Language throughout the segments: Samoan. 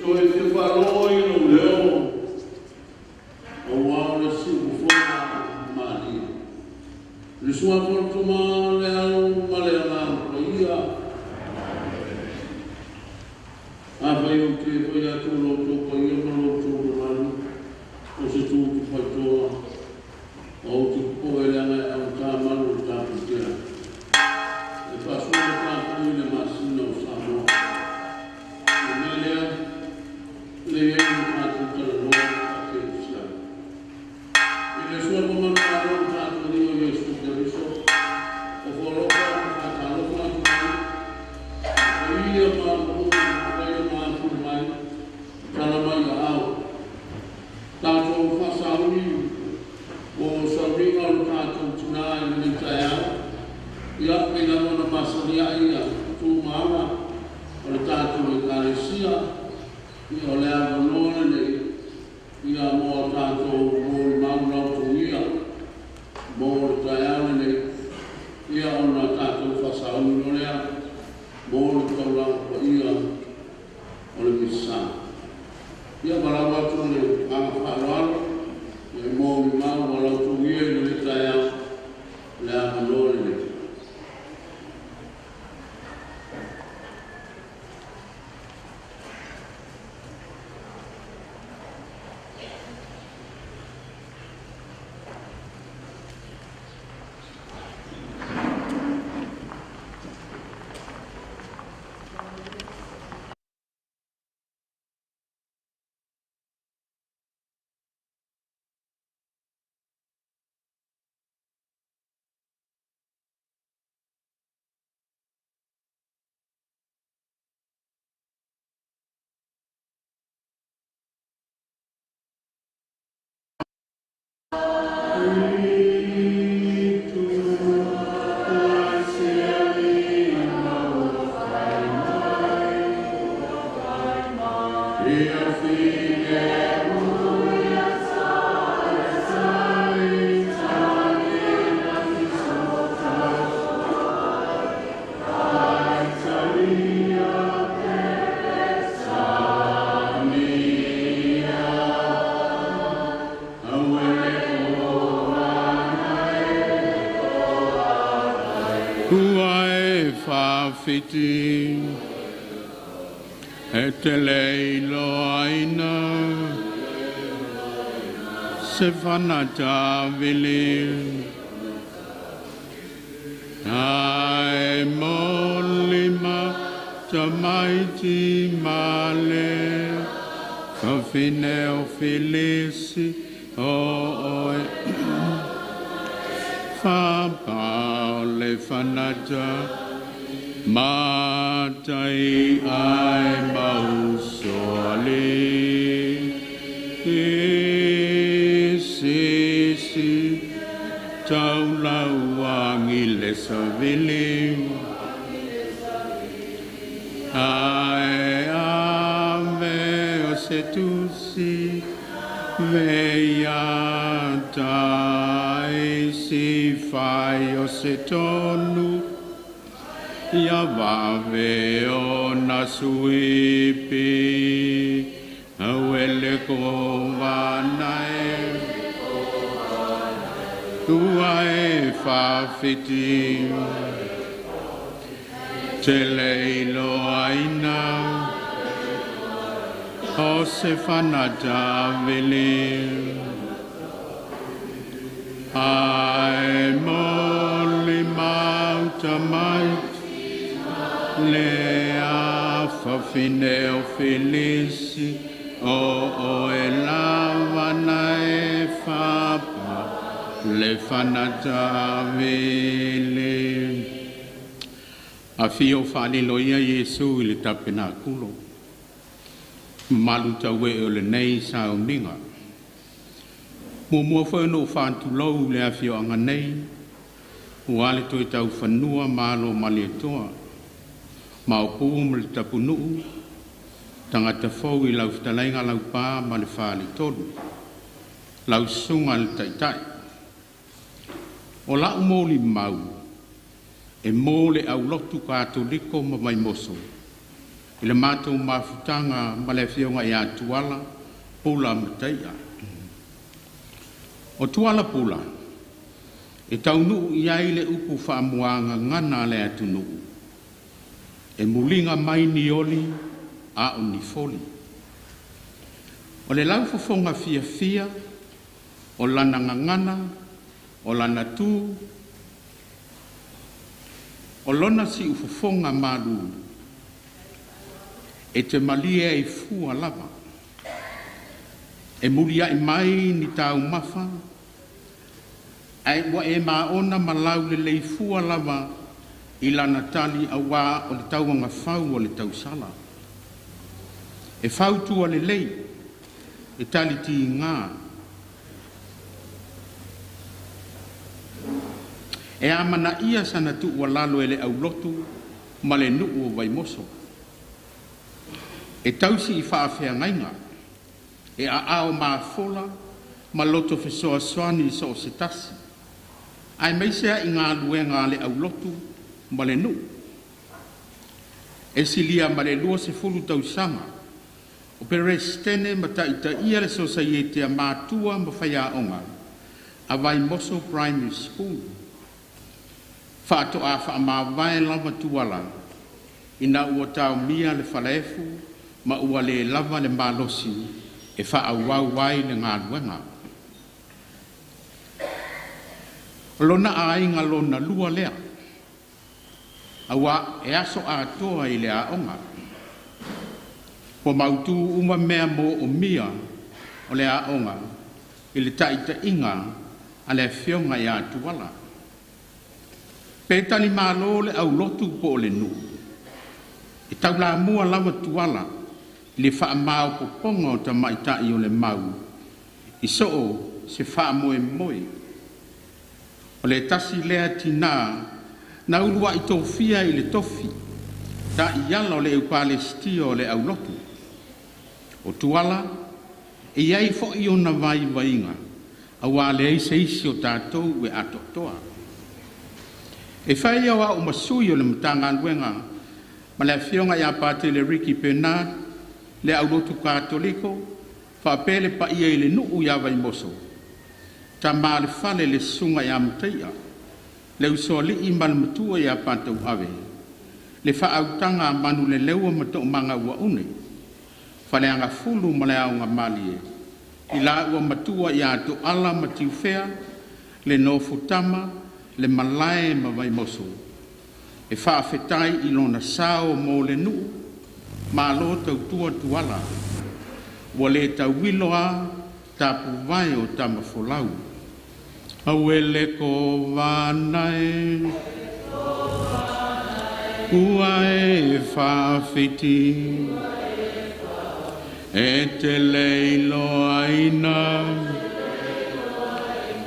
Toe fia faalogo i lou leo, aua o le siufofoga malie. I le suafa o le Tama, le Alo ma le Agaga Paia. Afai ou te fai atu i lo outou paia ma lo outou mamalu, o se tu tufaitoa, ou te popoe leaga e augata malu o le taputea. E faasua le tapu i le masina o Samoa. O le mea lea, le i ai le tatou talanoa faakerisiano. I le suafa manumalo o le tatou Alii o Iesu Keriso, o foalofa ma faatalofa atu ai, paia ma aganuu ua mafai ona afua mai, tala mai aao. Tatou faasauni o sauniga o le tatou tinā i lenei taeao, ia pei lava ona masani ai ia tu ma aga o le tatou Ekalesia, ia o le avanoa lenei ia mo a tatou molimau lautugia mo le taeao lenei, ia ona tatou faasauni loa lea mo le taulaga paia o le Misa. Ia valaau atu ma le agaga faaaloalo, ia molimau a lautugia i lenei taeao le avanoa lenei. Ua e faafiti e te le iloaina se fanatavili ae molima tamaiti male fafine o Filisi o oe fapa o le fanata matai ai mausoali sisi taulauangi le savili ae ave o se tusi veia tai si fai o se tonu ia vave o na suipi awele ko vanae ua e faafiti te le iloaina o se fanatavili ae molimau tamaiti le afafine o Filisi o oe lava na e fapa le fanatavili. Afio faalilo ia Iesu i le tapenakulo malu tauee o lenei sauniga. Muamua foi ona ou faatulou le afioaga nei, ua le toe taufanua ma alo o Malietoa, Maopu ma le Tapunuu, tagata fou i lau fetalaiga Laupa ma le Faletolu, lau susuga i le Taitai. O la'u molimau e mo le aulotu Katoliko ma Vaimoso I le matou mafutaga ma le afioga ia Tuala Pula Mataia. O Tuala Pula, e taunuu i ai le upu faamuagagana a le atunuu, e muliga mai ni oli a o ni foli. O le laufofoga fiafia, o lana gagana, o lana tu, o lona siufofoga malu, e te malie ai fua lava, e muliai mai ni taumafa, ae ua e maona ma laulelei fua lava i lana tali auā o le tauagafau o le tausala. E fautua lelei, e tali tiga, e amanaia sana tuualalo e le aulotu ma le nuu o Vaimoso. E tausi i faafeagaiga, e aao mafola ma loto fesoasoani i so o se tasi, aemaise lava i galuega a le aulotu ma le nuu. E silia ma le 20 tausaga o Peresetene ma taitaia le Sosaiete a Matua ma Faiaoga a Vaimoso Primary School. Faatoa faamavae lava Tuala ina ua taomia le falaefu ma ua le lava le malosi e faaauau ai le galuega. O lona aiga lona lua lea, auā e aso atoa i le aoga. Ua mautu uma mea moomia o le aoga i le taitaiga a le afioga ia Tuala. Pe talimalo le aulotu po o le nuu, e taulamua lava Tuala i le faamaopoopoga o tamaitai o le Mau i so o se faamoemoe. O le tasi lea tinā na uluai tofia i le tofi taiala o le Ekalesia o le aulotu. O Tuala, e i ai foi ona vaivaiga, auā leai se isi o tatou e atoatoa. E fai o au ma sui o le Matagaluega ma le afioga ia Patele Ricky Bernard, le aulotu Katoliko, faapea le paia i le nuu ia Vaimoso, tama o le fale le susuga ia Mataia, le usoalii ma le matua ia Patauave, le faautaga a Manuleleua ma Toomaga Uaune, Faleagafulu ma le Aogamalie, i la ua matua ia Toala ma Tiufea, le nofotama, le malae ma Vaimoso, e faafetai i lona sao mo le nuu, malo tautua Tuala, ua le tauilo lava tapuvae o Tamafolau. Auele kovana e, ua e faafiti, e te le iloaina,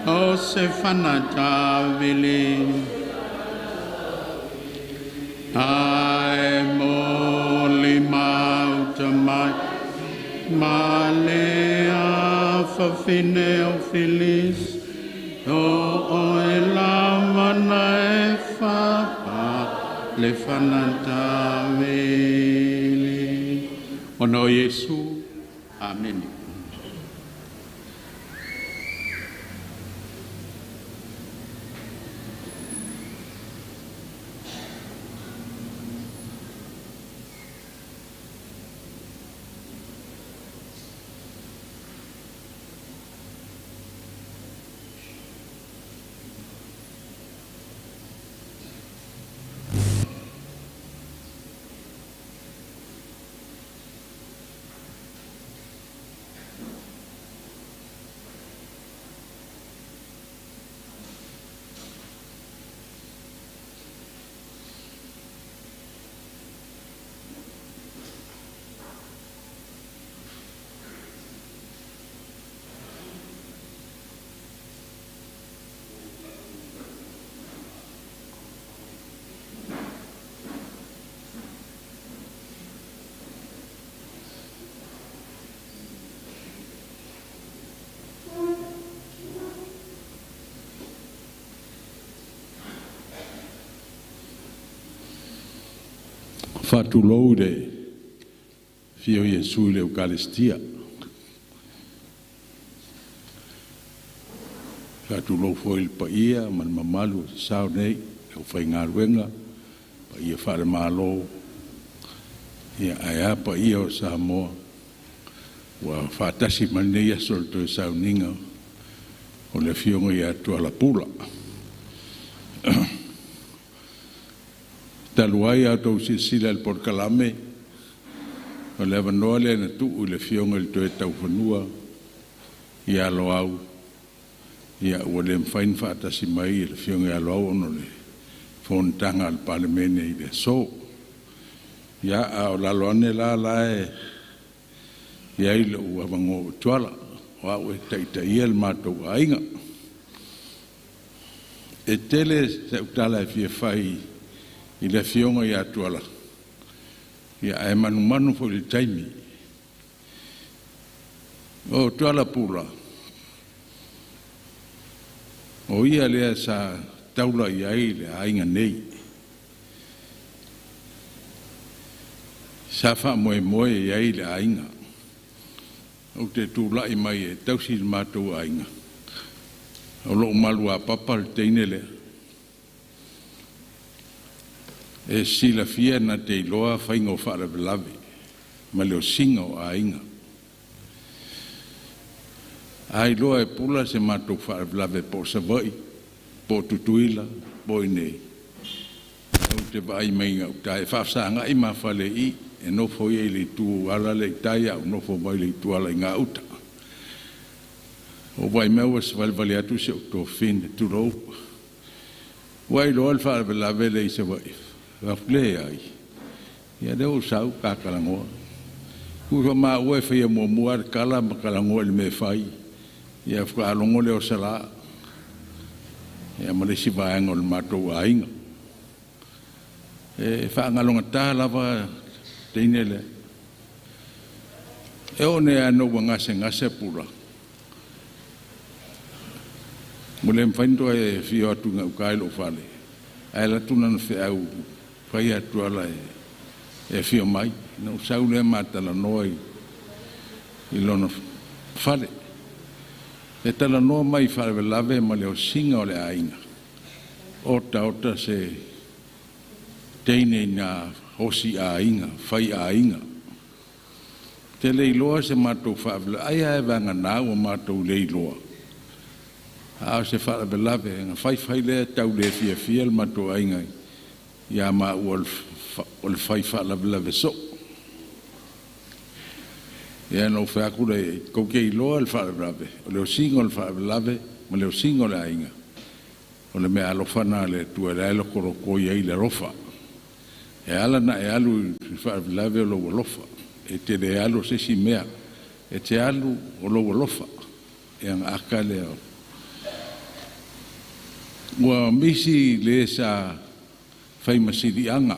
o se fana tavili, ae moli mauta mai, ma le afafine o Filis, o oe lava na e fapa, le fana tavili. Ona o Iesu. Amene. Faatulou i le Afio Iesu i le Eukalestia. Faatulou foi i le paia ma le mamalu o sasao nei, le aufaigaluega, paia faale-Malo, ia ae a paia o Samoa ua faatasi mai lenei aso i le toe sauniga o le Afioga ia Tuala Pula. Talu ai a outou silasila i le polokalame, o le avanoa lea na tuu i le Afioga i le Toetaufanua ia Loau, ia ua le mafai ona faatasi mai le Afioga ia Loau ona o le fonotaga a le Palemene i le aso. Ia, a o lalo ane la e i ai lou avanoa ua tuala, o au e taitaia le matou aiga. E tele sau tala e fia fai i le Afioga ia Tuala, ia ae manumanu foi i le taimi. O Tuala Pula, o ia lea sa taula i ai le aiga nei. Sa faamoemoe i ai le aiga. Ou te tulai mai e tausi le matou aiga, o lou maluapapa le teine lea. E silafia na te iloa faiga o faalavelave ma le osiga o aiga. A iloa e Pula se matou faalavelave po o Savaii, po o Tutuila, po o i inei, ou te vaai mai gauta e faafesagai ma fale i i, e nofo ia i le itu ala lea i tai, ae ou nofo mai le itu ala i gauta. Ua ou vaai mai ua savalivali atu si ou tofi, tulou, ua iloa le faalavelave lea i Savaii? Ou fai atu, leai. Ia lea ua ou sau ta talanoa. Tusa ma maua e faia muamua le tala ma talanoa i le mea e fai, ia faatoa logo lea o Sala, ia ma le isi vaega o le matou aiga. E faagalogata lava teine lea. E oo nei lava ina ua gasegase Pula, ua le mafai ona toe afio atu i gauta i lou fale, ae alu atu lana feau fai ia Tuala e afio mai. Ona ou sau lea ma talanoa i lona fale. E talanoa mai i faalavelave ma le osiga o le aiga. Otaota se teine ina osi aiga, fai aiga. Te le iloa se matou faalavelave, ai lava e vagana ua matou le iloa, a o se faalavelave na fai fai lea tau le fiafia le matou aiga ia maua o le fai faalavelave soo. Ia na ou fai atu lea, tou te iloa le faalavelave, o le osiga o le faalavelave ma le osiga o le aiga, o le meaalofa lena a le Atua o la e lotolotoi ai le alofa. E ala ona e alu i le faalavelave o lou alofa, e te le alu o se isi mea, e te alu o lou alofa, ia ona ata lea. Ua misi le sa fai masiliaga,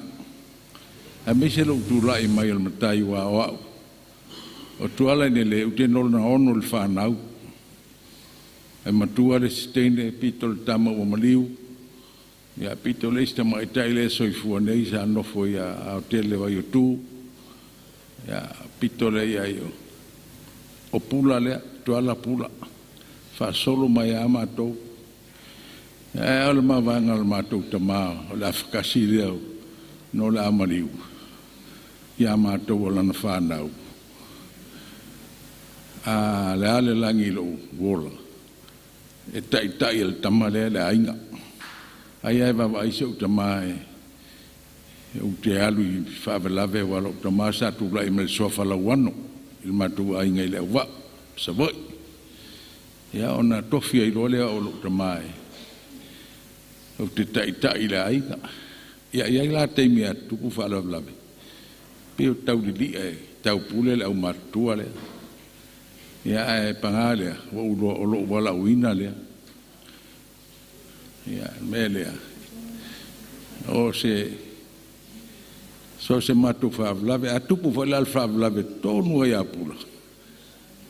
aemaise lou tulai mai o le matai ua o au. O Tuala i le ute nolo na ono le whanau. E matua le siteine pito le tama ua maliu. Ia pito le isi tamaitai le soifua nei sa nofo ia aotele vai o tu. Ia pito le ia i o Pula lea, Tuala Pula. Faasolo mai a matou. Ia o le mavaega o le matou tamā o le afakasi lea no le amaliu. Ia matou o lana whanau. A le ale langi lou wola. E taitai e le tama lea le aiga. Ai ai vava ai se u tama e u te alu i faalavelave wa lou tama sa tulai mai le suafa Lauano i le matou aiga i le auvaa Savaii. Ia ona tofi ai loa lea o lou tama e ou te taitai i le aiga. Ia i ai la taimi a tupu faalavelave, pei o taulili'a e taupule le aumatutua lea. Ia ae paga lea, ua ou iloa o lou valaauina lea. Ia le mea lea, o se so se matou faalavelave, a tupu foi la le faalavelave tonu ai ia Pula,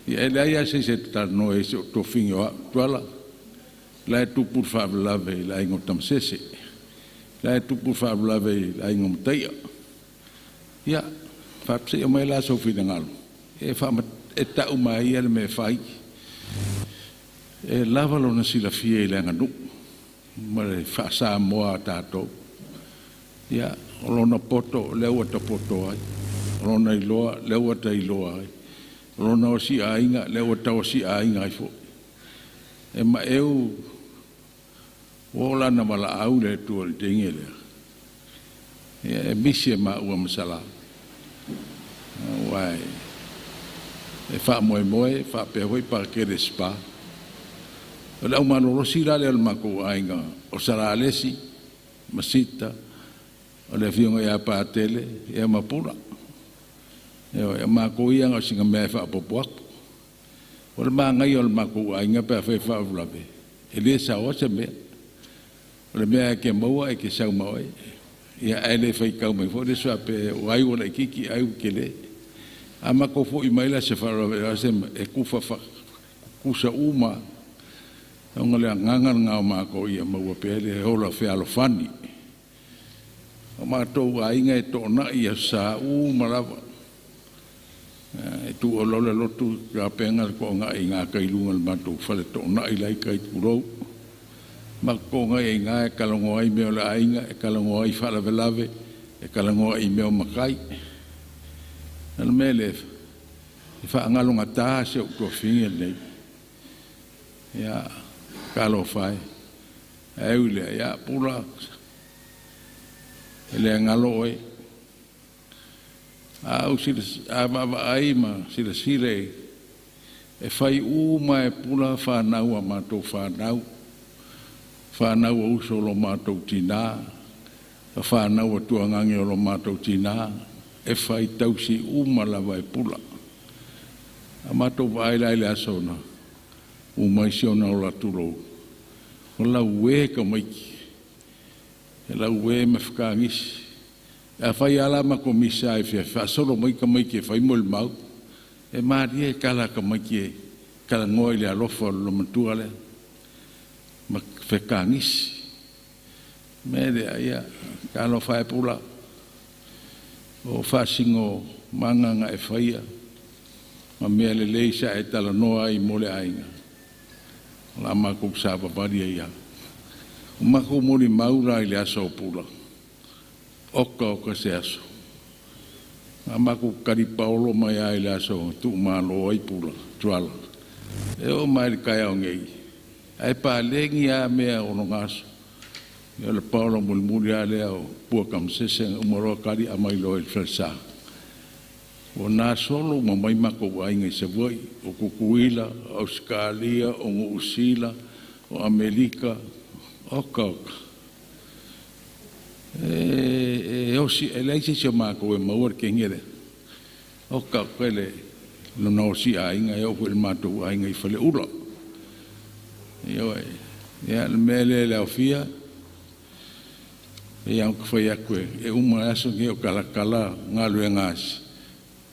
ia e leai lava se isi e talanoa i ai si ou tofiga o au, Tuala, la e tupu le faalavelave i le aiga o Tamasese, la e tupu le faalavelave i le aiga o Mataia. Ia, Faapea mai la sou finagalo e e ta'u mai ia le mea e fai. E lava lona silafia i le aganuu ma le faa-Samoa a tatou. Ia, o lona poto lea ua tapoto ai, o lona iloa lea ua tailoa ai, o lona osi'aiga lea ua tauosi'aiga ai fo'i. E ma'eu ua oo la ina valaau le Atua i le teine lea, ia e misi e maua ma Salā, aua e faamoemoe faapea foi Pakele Spa. O le aumalolosi la lea o le matou aiga o Salā le isi ma Sita, o le afioga ia Patele ia ma Pula. Ioe, o matou ia na o sina mea e faaopoopo atu. O le manaia o le matou aiga pe afai e faalavelave, e le saoa se mea. O le mea e te maua e te sau ma oe. Ia ae le faitau mai foi le isi faapea o ai ua laitiiti ai ua tele. A matou foi mai la i se faalavelave o le a se mea, e tutusa uma lava. Ona o le agaga lena o matou ia maua pea le ola fealofani. O matou aiga e toonai i Aso Sa uma lava. E tuuaulo le lotu tapena le toonai i gatai i luga o le matou fale toonai la e i tai, tulou. Matou toonai ai i ina e talanoa ai mea o le aiga, e talanoa ai i faalavelave, e talanoa ai i mea o matai. O le mea lea e faagalogata si ou tuafafine lenei. Ia, talofa e. Ae ui i lea, ia Pula, e le galo oe. A ou vaavaai ma silasila e fai uma lava e Pula fanau a matou fanau, fanau a uso o lo matou tinã, o fanau a tuagage o lo matou tinã, e fai tausi uma lava e Pula. A matou vaai la i le aso na uma ai si ona ola, tulou, o lauē tamaiti, e lauē ma fetagisi. Afai lava la matou misa e fia faasolo mai tamaiti e fai molimau, e malie tala a tamaiti e talanoa i le alofa o le loomatua lea ma fetagisi. O le mea lea, ia, talofa e Pula, o faasino maga na e faia ma mea lelei sa e talanoa ai mo le aiga, o le a matou savavali ai lava. Ua matou molimau la i le aso o Pula, oka oka se aso. Na matou talipaolo mai lava i le aso na tuumalo ai Pula, Tuala, e oo mai lava i le taeao nei, ae paleni lava mea o lona aso. Ia o le paolo mulimuli lava lea o pua tamasese na uma loa tali aumai loa i le falesa. Ua gasolo uma mai matou aiga i Savaii, o Tutuila, o Ausetalia, o Niu Sila, o Amerika, oka oka. E osi, e leai se isi o matou e maua le kegi lea. Oka oka le lona osi'aiga e oo foi i le matou aiga i Faleula. Ioe, ia le mea lea le aofia, pei lava ona fai atu e uma le aso lenei o talatala galuega a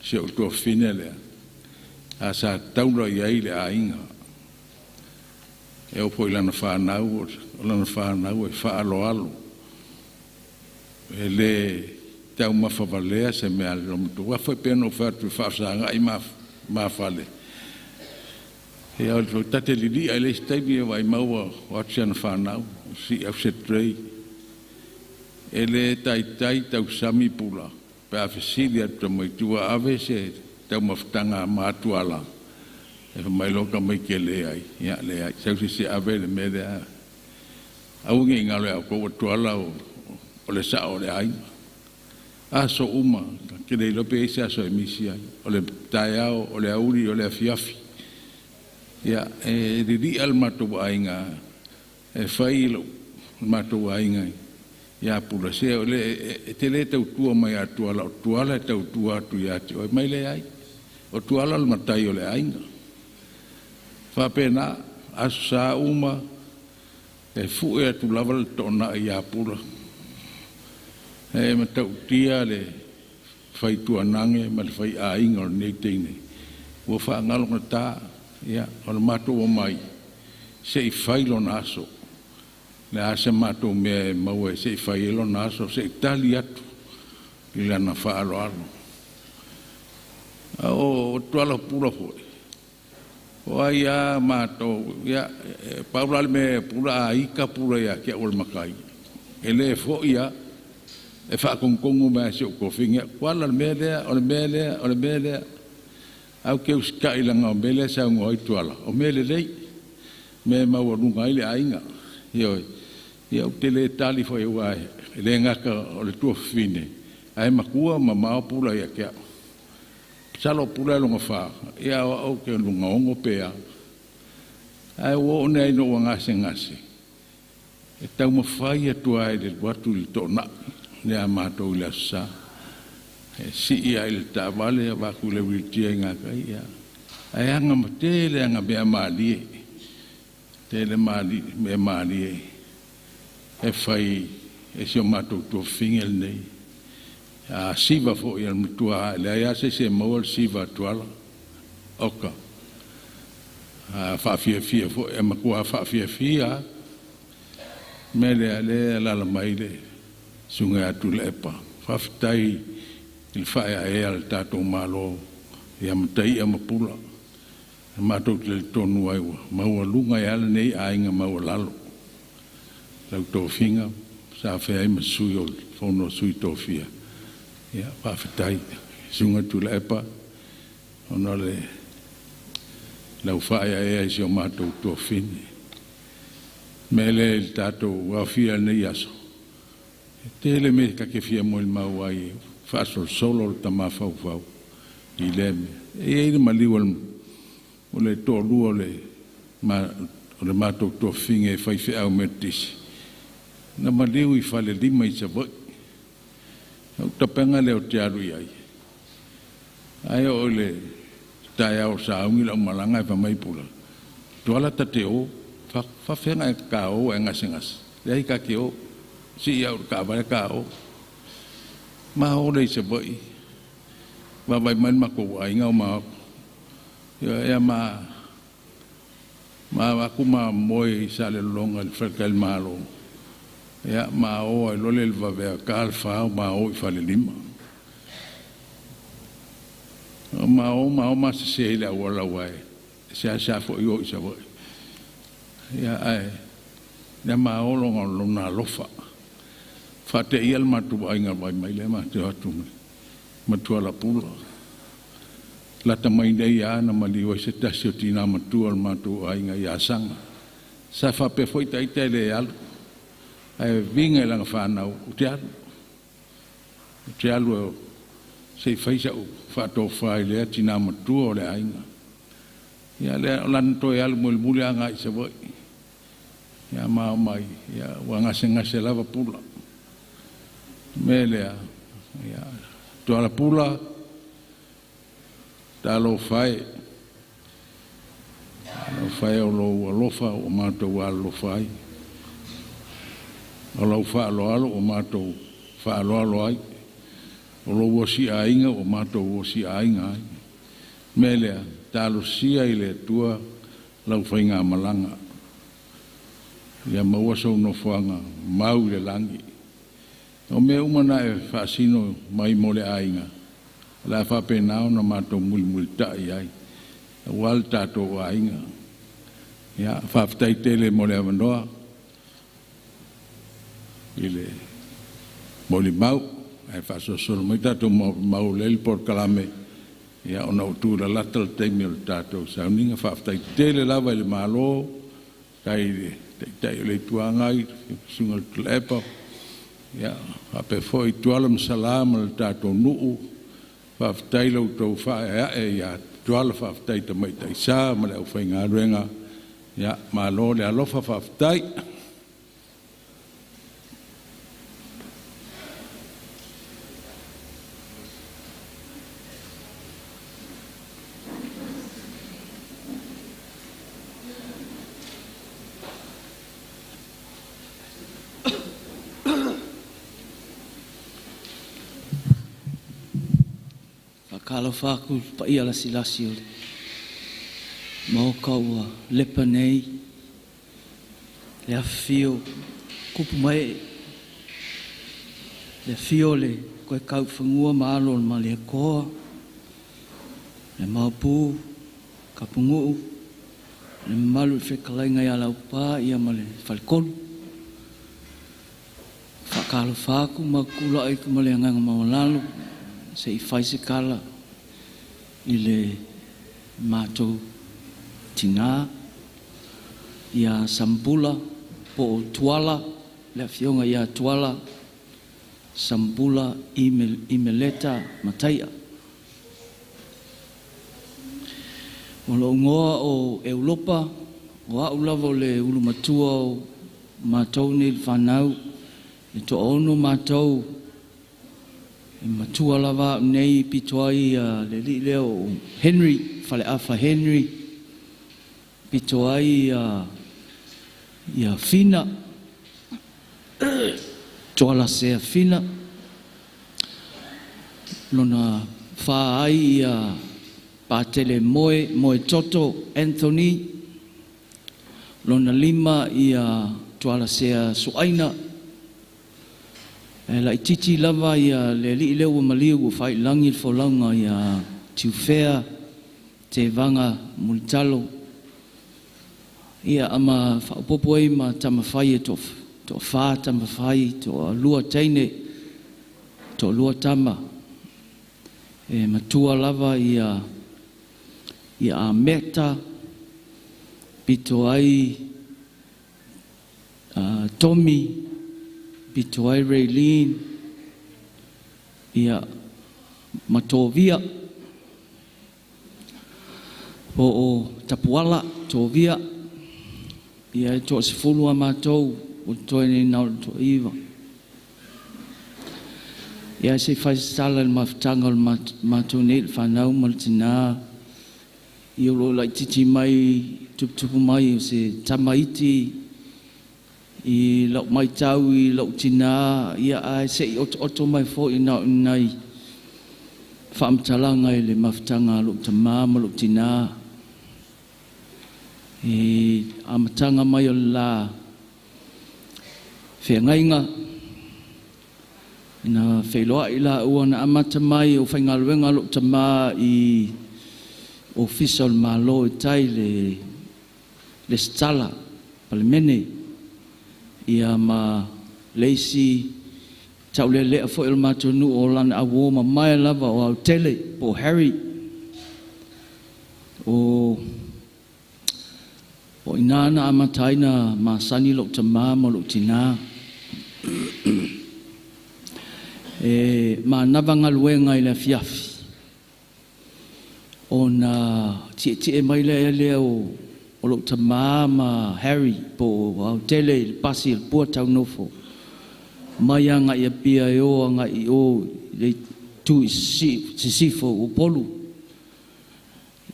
si ou tuafafine lea, ae sa taula i ai le aiga. E oo foi i lana fanau, o lana fanau e faaaloalo, e le taumafa valea se mea a le loomatua. Aua foi pei ona ou fai atu e faafesagaai ma fale. Ia ta te lili'a i le isi taimi e vaimau ua o atu si ana fanau, sii atu se tray. E le taitai tausami Pula pe a fesili atu tamaiti ua ave se taumafataga a ma Tuala, e fai mai loa tamaiti e leai, ia leai, sau se isi e ave le mea lea. Aua ne i galo ia outou o Tuala o le sa'o o le aiga. Aso uma, ta te le iloa pe i ai se aso e misi ai. O le taeao, o le aoauli, o le afiafi. Ia, e lili'a le matou aiga e fai le matou aiga ia Pula, se o le e te le tautua mai ia Tuala, o Tuala e tautua atu ia te oe. Mai leai, o Tuala o le matai o le aiga. Faapena, Aso Sa uma e fu'e atu lava le toonai ia Pula. E matautia le faituanage ma le faiaiga o lenei teine ua faagalogata. Ia, o le matou omai se i fai lona aso. Le a se matou mea e maua se i fai ai lona aso, se i tali atu i lana faaaloalo. O tuala pula foi. O ai a mātou, ia, paula le me pula a ika pula ia kia o le makai. E le fo ia, e whaakongongo mea se o kofinga. Kuala le mea lea, o le mea lea, o le mea lea. Au ke usika i langa o mea lea sa ungo ai tuala. O mea le lei, me maua lunga ai le ainga. Ioi, ia u te le tali fo e wae, e le ngaka o le tua fine. Ai makua ma mao pula ia kia. Salo pula longa fa ia o ke lunga ongo pea ai o ne no ngase ngase e tau mafai atu ai le watu i tona le a matou le sa e si ia ile tavale va ku le witia nga kai ia ai anga matele anga be mali tele mali me mali e fai e si o matou to fingel nei a siva fo ia mutua le ia se se mo siva tuala oka a fa fia fia fo e makua fa fia fia me le le la la mai le sunga atu le pa fa fitai il fa e al tato malo ia matai ia mapula matou le tonu ai wa maua lunga ia nei ainga maua lalo lau tofinga sa fe ai masui o fono sui tofia ia faafetai sunga tula epa ona le lau faia ea i si o matou tuafine me le le tatou afia nei aso e tele me ka ke fia mo le mau ai faasolosolo le tamafaufau i le mea e iai le maliu o le toalua o le matou tuafine e faifeau metisi na maliu i falelima i Savaii au tapenga le o te alu i ai. Ai o le tae au saungi la umalanga e whamai pula. Tuala ta te o, whawhenga e ka o e ngase ngase. Le ai ka ke o, si i au ka wale ka o. Ma o le i se vai. Wawai mai mako wa inga o ma Ia ma ma aku ma moe i sa le longa le whalka el malo. Ia ma o ai lole le vavea ka alfa o ma o i fale lima. Ma o ma o ma se se le awala wai. Se a sa fo i o i sa voi. Ia ai ia ma o longa lona alofa. Fa te ia le matu ainga vai mai le ma te atu mai. Matua la pula. Lata mai nei ana maliu ai se tasi o tina matua le matu ainga i asanga. Sa fa pe foi tai te le alu. Ai vinga i langa whanau, o te alu. O te alu e se i whaisa o whaatōwha i lea tina matua o le ainga. Ia lea o lana toe alu mo le muli anga i se vai. Ia mao mai, ia ua ngase ngase lava pula. Me lea, ia tuala pula, talo whai. Talo whai o lo alofa o mātou alofa ai. O lau whaaloalo o mātou whaaloalo ai. O lau osi ainga o mātou osi ainga ai. Me lea, talosia i le tua lau whainga malanga. Ia maua sau nofoanga mau i le langi. O mea umana e whaasino mai mo le ainga. La whapenao na mātou muli muli tai ai. Wal tātou ainga. Ia, whawhitai tele mo le awanoa. I le moli mau, ai whaasosolo mai tātou mau leli por kalame. Ia, ona o tūra lata le teimi o le tātou sauninga. Whawhitai tele lava i le malo, kai le taitai o le tuangai, sunga le tulepa. Ia, hape foi tuala masala ma le tātou nuu. Whawhitai lau tau whae ae ia tuala whawhitai ta mai taisa ma le au whainga ruenga. Ia, malo le alofa whawhitai. Kalofa aku paia la silasi o le maoka ua lepa nei le afio kupu mai le afio le koe kauwhangua ma alo o le maliakoa Le maopu, Kapunu'u, le mamalu i le fetalaiga ia Laupa ia ma le Faletolu. Faatalofa atu ma tulai atu ma le agaga maualalo se i fai se tala i le matou tinā ia Sambula po o Tuala, le afioga ia Tuala Sambula Imeleta Mataia. O lou igoa o Europa, o au lava o le ulumatua o matou nei le fanau, e toaono matou, e matua lava au nei pito ai le alii lea o Henry, Faleafa Henry, pito ai ia Fina, Tualasea Fina, lona fa ai ia Patele Moe, Moe Toto Anthony, lona lima ia Tualasea Suaina, e laititi lava ia le alii lea ua maliu ua faaiulagi le folauga ia Tiufea Tevaga Mulitalo, ia ama faaopoopo ai ma tamafai e toafa tamafai, toalua teine, toalua tama, e matua lava ia Ameta, pito ai Tommy, pito ai Raylene, ia Matovia, po o Tapuala, Tovia, ia e toasefulu a matou, o toe nei nao le toaiva. Ia se fai se tala i le mafutaga o le matou nei le fanau ma le tinā, ia o lo o laititi mai, tuputupu mai o se tamaiti, i lau maitau i lau tinā, ia ae se i otooto mai foi na o nai faamatalaga i le mafutaga a lou tamā ma lou tinā. I amataga mai o le la feagaiga, na feiloai laua na amata mai o faigaluega lou tamā i ofisa o le Malo i tai le Stala Palemene, ia ma le isi taulelea foi o le matou nuu o lana auō mamae lava o Autele po o Harry. O ina na amata ai na masani lou tamā ma lou tinā. E manava galuega i le afiafi, ona tietie mai lea lea o lou tamā ma Harry po o Autele i le pasi i le pua taunofo, mai agai Apia e o agai i o i le itu i sisifo o Upolu.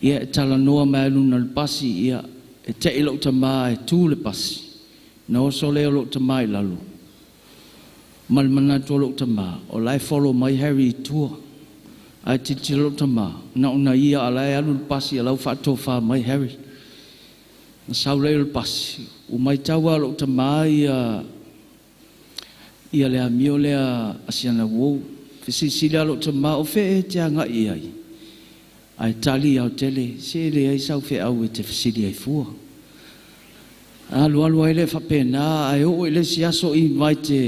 Ia e talanoa mai ai luna o le pasi, ia e tei lou tamā e tu le pasi, na oso lea o lou tamā i lalo. Ma le manatu o lou tamā, o la e follow mai Harry i tua. Ae tilotilo lou tamā, na ona ia a la e alu le pasi a lau faatofa mai Harry. Na sau lea o le pasi, ua maitau lava lou tamā ia ia le amio lea a siana uou. Fesilisili lava lou tamā, o fea e te agai i ai. Ae tali Autele, se leai sau feau e te fesili ai fua. Alu alu ai lea faapena, ae oo i le isi aso invite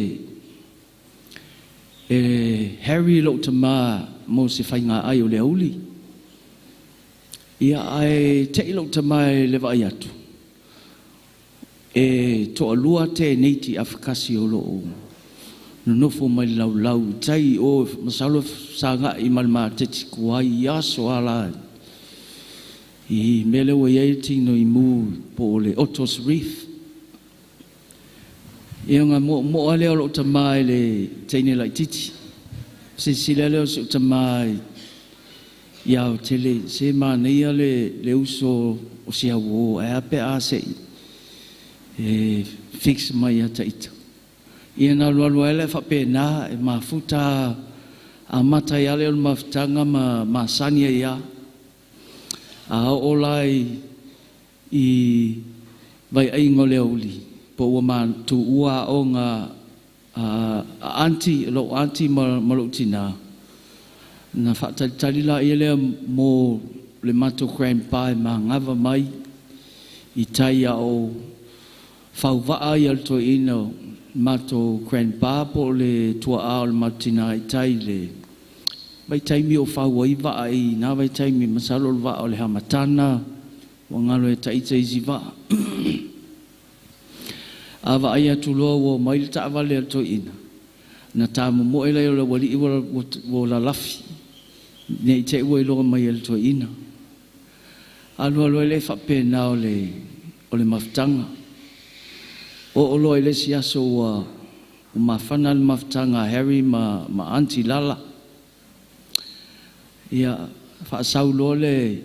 e Harry lou tamā mo se faiga ai o le auli. Ia ae tei lou tamā e le vaai atu. E toalua teneiti afakasi o loo nonofo mai le laulau i tai o masalo sagai ma le mateti kuai i aso ala i mea lea ua i ai le tino i mu po o le Otto's Reef. Ia nga moomoo lea o lou tamā i le teine laititi. Silasila lea o si ou tamā ia Autele, se manaia le uso o si auō, ae a pe a se i e fix mai ia taita. Ia na alualu ai lea faapena e mafuta amata ai lea o le mafutaga ma masani ai a. A oo la i vaiaiga o le aoauli, po ua matuua aoga a aunty, lou aunty ma lou tinā, na faatalitali laia lea mo le matou grandpa e magava mai i tai a o fauvaa ia le toeaina o matou grandpa po o le tuaa o le matou tina i tai i le vaitaimi o fau ai vaa i na vaitaimi, masalo o le vaa o le Hamatana ua galo e taita isi vaa. A vaai atu loa ua omai le taavale a le toeaina, na tamomoe lea o le aualii ua lalafi, ne i te i ua iloa mai e le toeaina. Alu alu ai lea faapena o le mafutaga. Oo loa i le isi aso ua mafana le mafutaga a Harry ma Aunty Lala. Ia, faasau loa le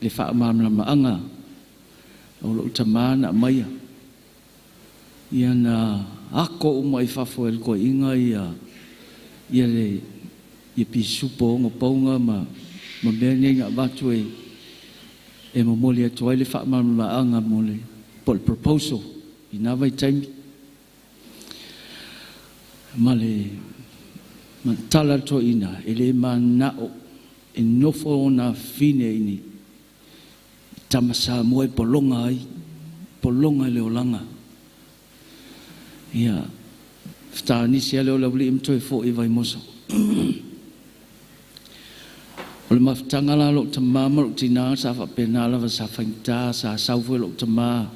faamalamalamaga o lou tamā na aumaia. Ia na ako uma i fafo e le toeaina ia le pisupo ono paunga ma mea nei na avatu e momoli atu ai le faamalamalamaga mo le po le proposal i nā vaitaimi. Ma le tala le toeaina e le manao e nofo ona fine i ni tama Samoa e pologa ai, pologa i le olaga. Ia, fetanisi ale o le aualii ma toe fo'i i Vaimoso. O le mafutaga la lou tamā ma lou tinā sa faapena lava sa faigata sa sau foi lou tamā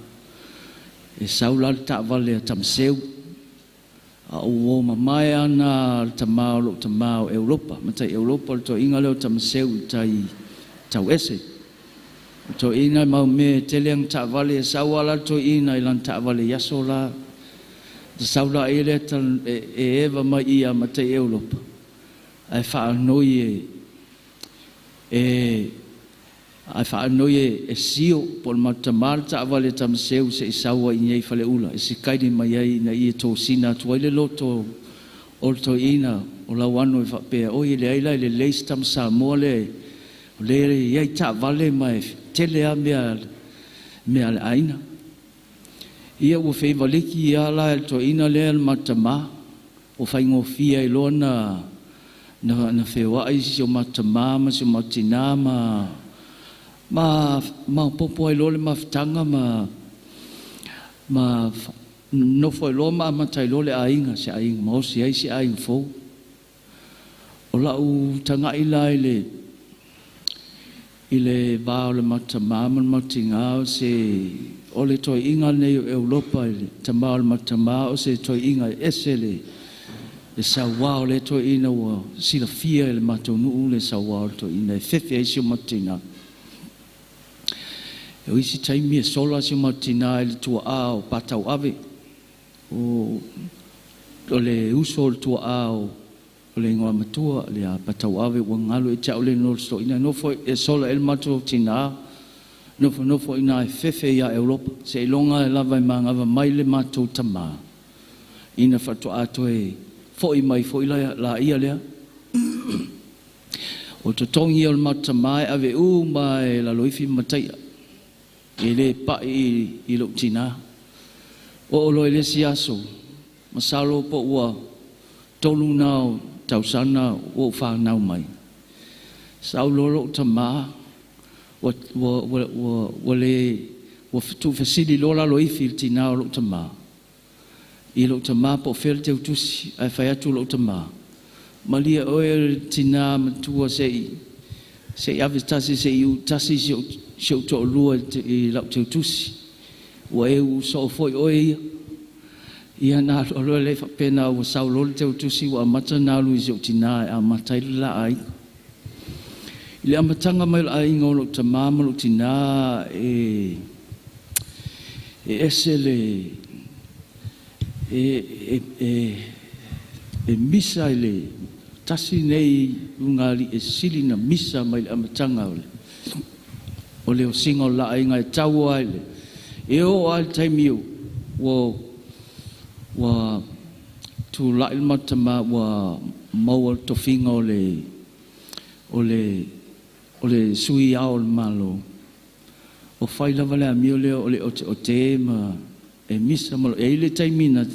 e sau la le taavale a Tamaseu a ua mamae ana le tamā o lou tamā o Europa, matai Europa le toeaina lea o Tamaseu i tai tau ese. O toeaina mau mea tele ana taavale e sau ala le toeaina i lana taavale i aso la. Sau la i le e eva mai ia matai Europa. Ae faanoi e sio po o le matamā le taavale Tamaseu se i saua i nei faleula e sikaini mai ai ina ia tosina atu ai le loto o le toeaina o lau ano e faapea oi le ai la i le leis tama Samoa le o le iai taavale ma e tele a mea le aina. Ia ua feivaliki ia la le toeaina lea le matamā o faigofie ai loa na feoai si o matamā ma si o matinā ma maopopo ai loa le mafutaga ma nofo ai loa ma amata ai loa le aiga se aiga maosi ai se aiga fou. O lau taga'i la i le va o le matamā ma le matinā o se o le toeaina nei o Europa i le tamā o le matamā o se toeaina e ese le sauā o le toeaina ua silafia e le matou nuu le sauā o le toeaina e fefe ai si o matinā. E o isi taimi e sola si o matinā i le tuaa o Patauave o le uso o le tuaa o le ingoa matua le a Patauave ua galu e te au le no le soina nofo e sola e le matou tinā nofo nofo ina e fefe ia Europa se iloga e lava e magava mai le matou tamā ina faatoa toe fo'i mai fo'i la ia lea. O totogi o le matou tamā e ave uma e laloifi ma mataia e le pa'i i lou tinā. O o loa i le isi aso masalo po ua tolu na o tausana ua ou fanau mai. Sau loa lou tamā ua le ua tuufesili loa laloifi i le tinā o lou tamā. I lou tamā po o fea le teutusi ae fai atu lou tamā. Malie oe le tinā matua se i ave tasi se i utasi si ou toalua i lau teutusi. Ua e usoo foi oe ia. Ia na alu alu le faapena ua sau loa le teutusi ua amata na alu i si ou tinā e amata ai le la aiga. I le amataga mai o le aiga o lou tamā ma lou tinā e ese le e misa i le tasi nei ugali e sili na misa mai le amataga o le osiga o le la aiga e tau ai le e oo ai le taimi ua tula'i le matamā ua maua le tofiga o le sui ao o le Malo. O fai lava le amio lea o le oteote ma e misa ma e i le taimi na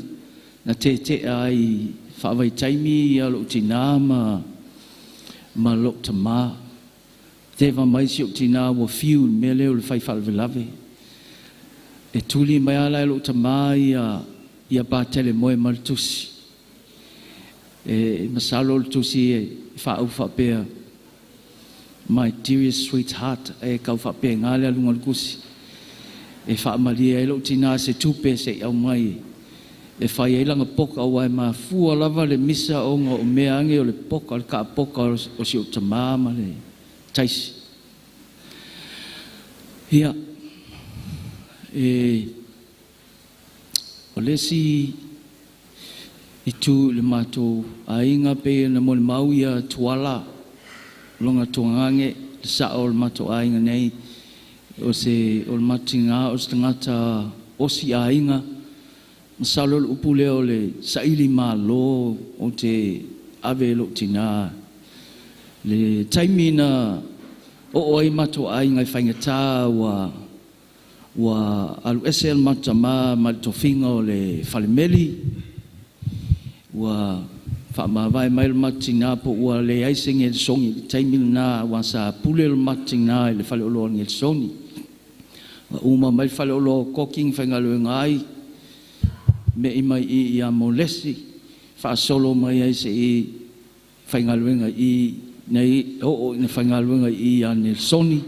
tetea ai faavaitaimi ia lou tinā ma lou tamā. Teva mai si o tina ua fiu le mea lea o le fai faalavelave. E tuli mai ala e lou tamā ia Patele Moe ma le tusi. E masalo o le tusi e faaau faapea, "My dearest sweetheart," e kau faapea le aluga o le tusi. E faamalie ai lou tina se tupe se i au mai e fai ai lana poka ua e mafua lava le misa ona o mea age o le poka, le kaapoka o si ou tamā ma le taisi. Ia, e o le isi itu i le matou aiga pe na molimau ia Tuala longa tuagage le sao o le matou aiga nei o se o le matinga o se tagata osi aiga masalo le upu lea o le saili malo o te ave lou tina le taimi na oo ai matou aiga i faigata ua alu ese le matou tamā ma le tofiga o le falemeli ua faamavae mai le matou tina po ua leai se Nelsoni i le taimi lena ua sa pule le matou tina i le faleoloa o le Nelsoni. Ua uma mai le faleoloa o Koki na faigaluega ai me'i mai i ia Molesi faasolo mai ai se'i faigaluega i nei oo ina faigaluega i ia Nelsoni.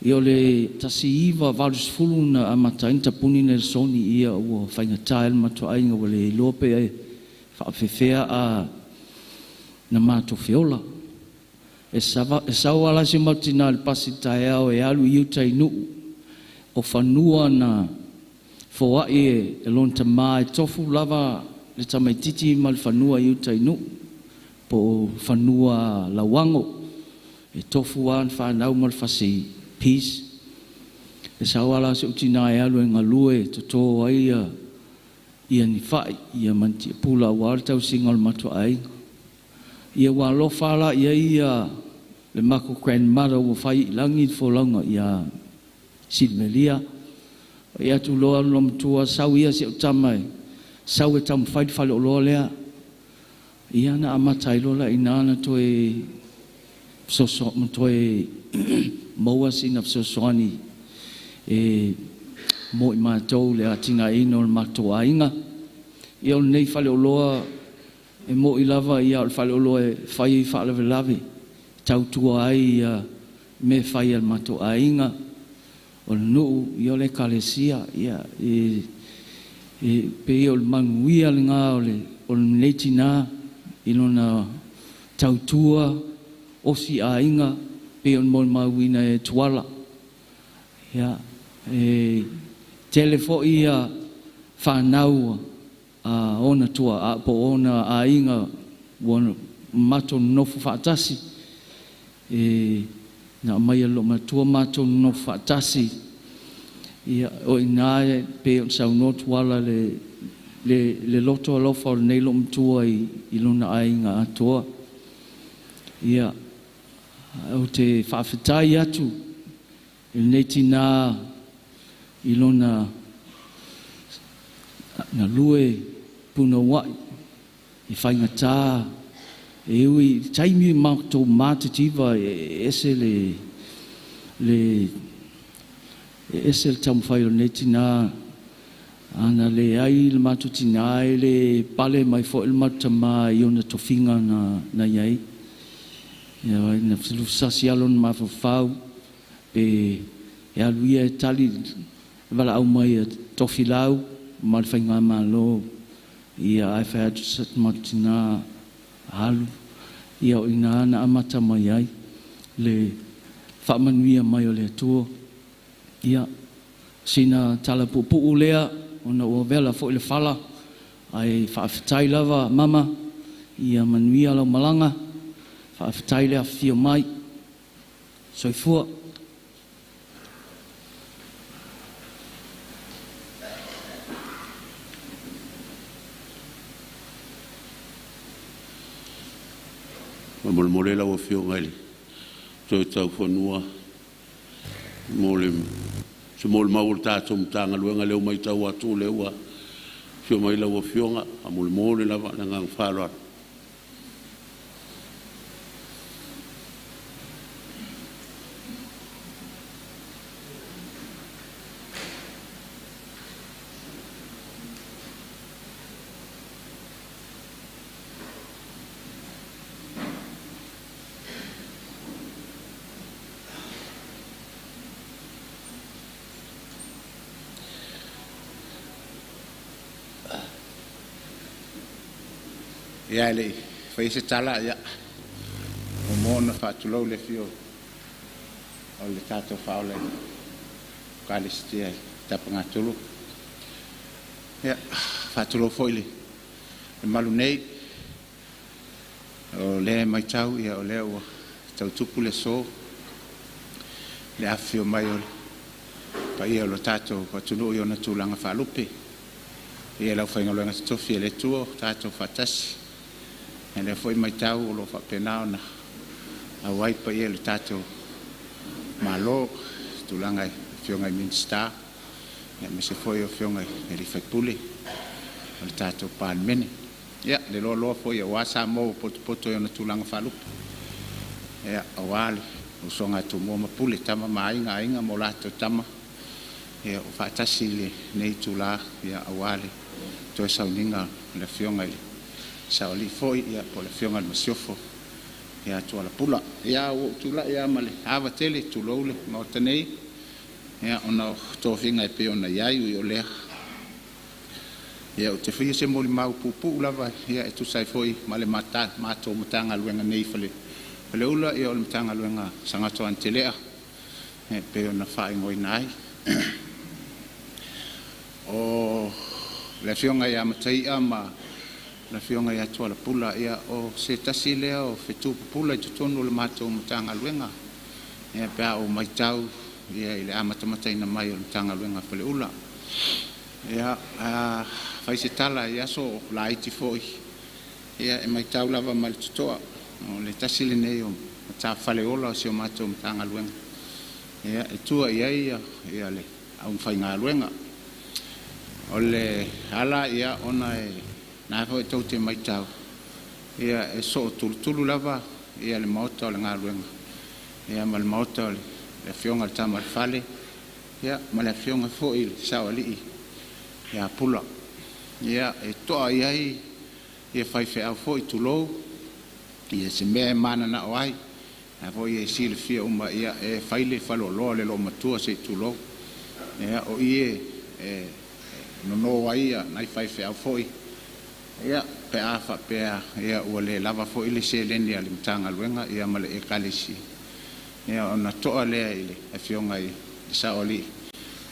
Ia o le 1980 na amata ai ona tapuni Nelsoni ia ua faigata ai le matou aiga ua le iloa pe faafefea a na matou feola. E sau lava la si o matou tina i le pasi taeao e alu i uta i Nuu o fanua na foai e lona tamā e tofu lava le tamaititi ma le fanua i uta i Nuu po o fanua lauago e tofu lava na fanau ma le fasi peace. E sau lava la si ou tina e alu e galue e toto ai ia ni fai ia ma ni tiapula aua le tausiga o le matou aiga. Ia ua alofa la i ai ia le matou grandmother ua fai i lagi le folauga ia Silmelia. Ia atu loa le matua sau ia si ou tama e sau e taumafai le faleoloa lea. Ia na amata ai loa la i ina na toe fesoaso ma toe maua sina fesoasoani e mo i matou le atinaeina o le matou aiga. Ia o lenei faleoloa e mo'i lava ia o le faleoloa e fai ai faalavelave, tautua ai ia mea fai a le matou aiga, o le nuu, ia o le ekalesia, ia e pei o le manuia lena o lenei tina i lona tautua osi aiga pei ona molimauina e Tuala. Ia, e tele foi ia fanau a ona tua po o ona aiga ua matou nonofo faatasi e na aumai e lou matua matou nonofo faatasi. Ia o i ina e pei ona saunoa Tuala le loto alofa o lenei loomatua i lona aiga atoa. Ia, ou te faafetai atu i lenei tina i lona galue punouai i faigata e ui i taimi matou matitiva e ese le e ese le taumafai o lenei tina. Ana leai le matou tina e le pale mai foi le matou tamā i ona tofiga na i ai. Ia, na felusasi alo na mafaufau pe e alu ia e tali valaau mai e tofilau ma le faigamalo ia ae fai atu sa matou tina alu ia o ina na amata mai ai le faamanuia mai o le Atua. Ia, sina tala puupuu lea ona ua vela foi le fala ae faafetai lava mama ia manuia lau malaga faafetai le afifio mai soifua. Faamolemole lau Afioga i le toe taufanua mo le se molimau a le tatou Matagaluega lea ua matau atu o lea ua afio mai lau Afioga. Faamolemole lava le agaga faaaloalo. Ia, ae le i faia se tala, ia, muamua ona faatulou i le afio o le tatou Faaola i le Ekalesia i Tafagatulu. Ia, faatulou foi i le mamalu nei, o lea e matau o lea ua tau tupu le aso i le afifio mai o le paia o le tatou atunuu i ona tulaga faalupe. I le aufaigaluega totofi a le Atua ua tatou faatasi, o lea foi e matau o lo o faapena ona auai le paia o le tatou Malo i tulaga i Afioga i Minisita aemaise foi o Afioga i sui usufono o le tatou Palemene. Ia, le loaloa foi aua Samoa ua potopoto i ona tulaga faalupe, aua le usoga a Tumua ma Pule, Tama ma Aiga, Aiga ma latou Tama, ua faatasi i lenei itula aua le toe sauniga o le Afioga i le Saoalii foi po o le Afioga i le Masiofo ia Tuala Pula. Ia, ua ou tulai lava ma le ava tele, tulou le Maota nei, ona o tofiga e pei ona i ai. Ui o lea, ou te faia se molimau puupuu lava e tusa ai foi ma le matou Matagaluega nei i Faleula, o le Matagaluega a Sagatota Tele'a e pei ona faaigoaina ai. O le Afioga ia Mataia ma le Afioga ia Tuala Pula, o se tasi lea o fetu pupula i totonu o le matou Matagaluega pe a ou matau i le amatamataina mai o le Matagaluega a Faleula. A fai se tala i aso o laiti foi, e matau lava ma le totoa, o le tasi lenei o matafale ola a si a matou Matagaluega e tua i ai le aufaigaluega. O le ala ona o lena foi tou te matau, e sootulutulu lava le maota o le galuega ma le maota o le Afioga i le Tama a le Fale ma le Afioga foi i le Saoalii ia Pula. E toa i ai faifeau foi tulou se mea e mananao ai. O lena foi e silafia uma e fai le faleoloa o le loomatua, se i tulou. O i e nono ai nai faifeau foi pe a faapea ua le lava foi le seleni a le Matagaluega ma le Ekalesia, ona toa lea i le Afioga i le Saoalii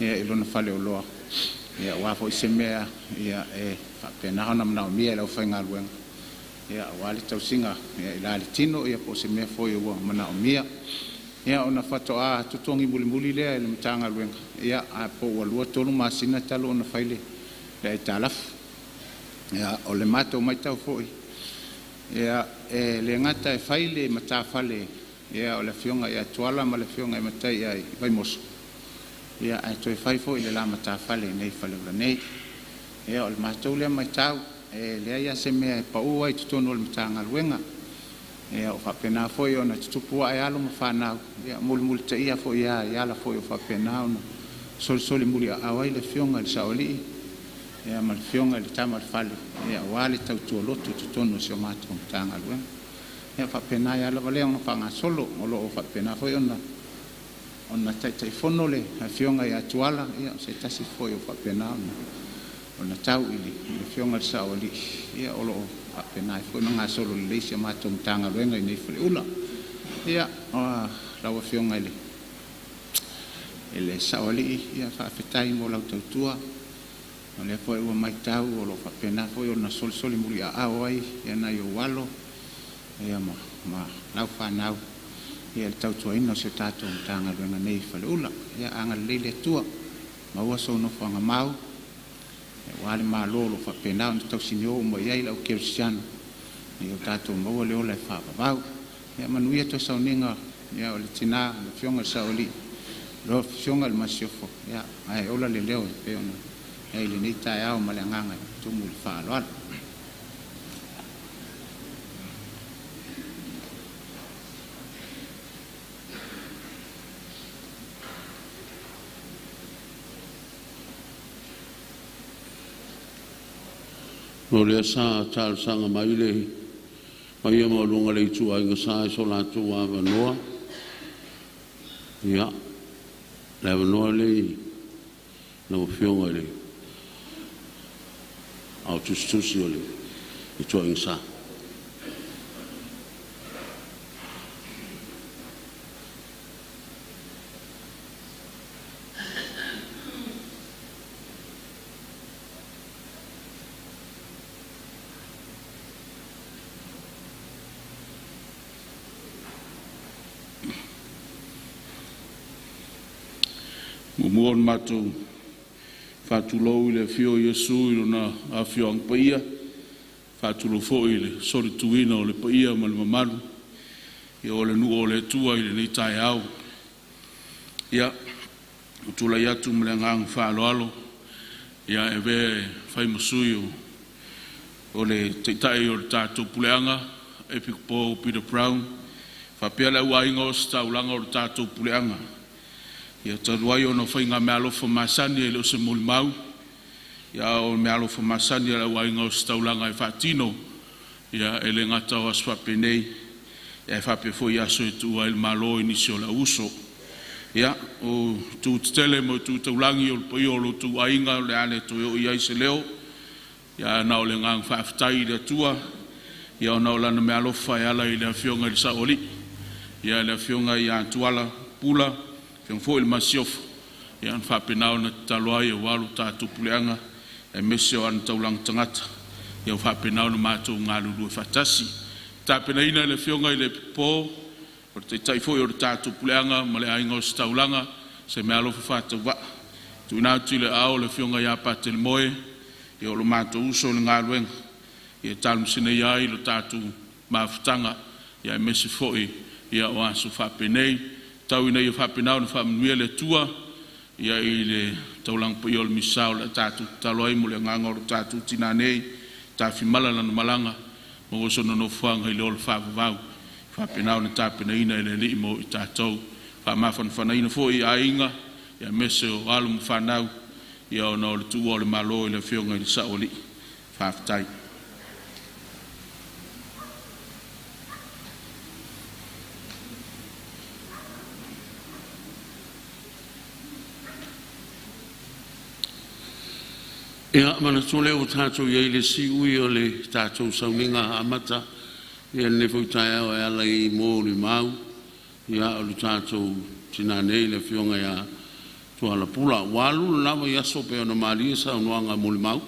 i lona faleoloa aua foi se mea e faapena ona manaomia e le aufaigaluega aua le tausiga i le tino po o se mea foi ua manaomia. Ona faatoa totogi mulimuli lea e le Matagaluega ae po ua lua tolu masina talu ona fai le aitalafu. O le matou matau foi, e le gata e fai le matafale o le Afioga ia Tuala ma le Afioga ia Mataia i Vaimoso, ae toe fai foi le la matafale i inei i Faleula nei. O le matou lea matau, e leai lava se mea e pau ai i totonu o le Matagaluega. O faapena foi ona tutupu ae alo ma fanau, e mulimulitaia foi lava i ala o faapena ona solisoli muliaao ai le Afioga i le Saoalii ma le Afioga i le Tama a le Fale aua le tautua lotu i totonu o si a matou Matagaluega. E faapena ai lava lea ona faagasolo. O lo o faapena foi ona Taitaifono le Afioga ia Tuala, o se tasi foi o faapena ona tau i le Afioga i le Saoalii, o lo o faapena ai foi ona gasolo lelei si a matou Matagaluega i inei i Faleula. Lau Afioga i le Saoalii, faafetai mo lau tautua, o lea foi ua matau o lo o faapena foi ona solisoli muliaao ai nai ou alo ma lau fanau i le tautuaina o si o tatou Matagaluega nei i Faleula. Ia agalelei le Atua, maua sou nofoaga mau aua le Malo o lo o faapena ona tausinio uma i ai le au kerisiano ina ia tatou maua le ola e faavavau. Ia manuia toe sauniga o le tina le Afioga i le Saoalii, lau Afioga i le Masiofo, ae ola le leo e pei ona i ai i lenei taeao ma le agaga e tumu i le faaaloalo. O lea sa talosaga mai le paia maualuga o le Ituaiga Sa i so latou avanoa. Ia, le avanoa lenei i lau Afioga i le Aotusitusi o le Ituaiga Sa. Muamua ona matou faatulou i le afio o Iesu i Lona Afioaga Paia, faatulou foi i le solituina o le paia ma le mamalu o le nuu o le Atua i lenei taeao. Ia, ua tulai atu ma le agaga faaaloalo e avea e fai ma sui o le Taitai o le tatou Puleaga, Epikopo Peter Brown, faapea le au Aiga Ositaulaga o le tatou Puleaga. Ia talu ai ona o faigameaalofa masani e le o se molimau, a o meaalofa masani a le au Aiga Ositaulaga e faatino, e le gata o aso faapenei, ae faapea foi aso e tuua ai le Malo i nisi o le au uso. Ia, o itu tetele ma itu taulagi o le paia o lo outou aiga o le a le toe oo i ai se leo, ae na o le agaga faafetai i le Atua ona o Lana meaalofa e ala i le Afioga i le Saoalii, le Afioga ia Tuala Pula, afioga foi le Masiofo, na faapena ona tatalo ai aua le tatou puleaga aemaise o ana taulaga tagata ua faapena ona matou galulue faatasi. Tapenaina e le Afioga i le Epikopo o le Taitai foi o le tatou Puleaga ma le Aiga Ositaulaga se meaalofa faatauvaa tuuina atu i le aao o le Afioga ia Patele Moe, o lo matou uso i le galuega e talamaseneia ai le tatou mafutaga aemaise foi o aso faapenei. Tau ina ia faapena ona faamanuia le Atua i le taulaga paia o le Misa o le a tatou tatalo ai mo le agaga o le tatou tina nei, Tafimala Lanamalanga, maua sona nofoaga i le ola faavavau, faapena ona tapenaina e le Alii mo i tatou. Faamafanafanaina foi i aiga aemaise o alo ma fanau ona o le tuua o le Malo i le Afioga i le Saoalii. Faafetai. Ia, manatu lea ua tatou i ai i le siui o le tatou sauniga amata i lenei foi taeao e ala i molimau o le tatou tina nei, le Afioga ia Tuala Pula. Ua alu le la vaiaso pei ona malie saunoaga molimau,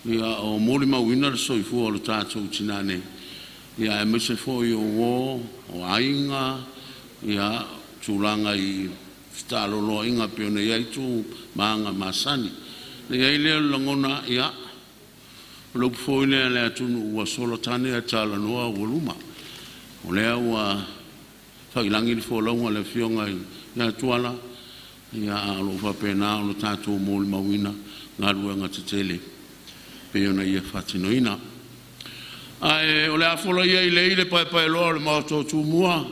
o molimauina le soifua o le tatou tina nei, aemaise foi o uo, o aiga, tulaga i fetaaloloaiga pei ona i ai tu ma aga masani. Ona i ai lea o le lagona, ia, o le upu foi lea a le atunuu, ua sola tane ae talanoa aualuma. O lea ua faiilagi le folauga a le Afioga ia Tuala, a o lo o faapena ona tatou molimauina galuega tetele pei ona ia faatinoina. Ae o le a fola ia i lei le paepaeloa o le Maota o Tumua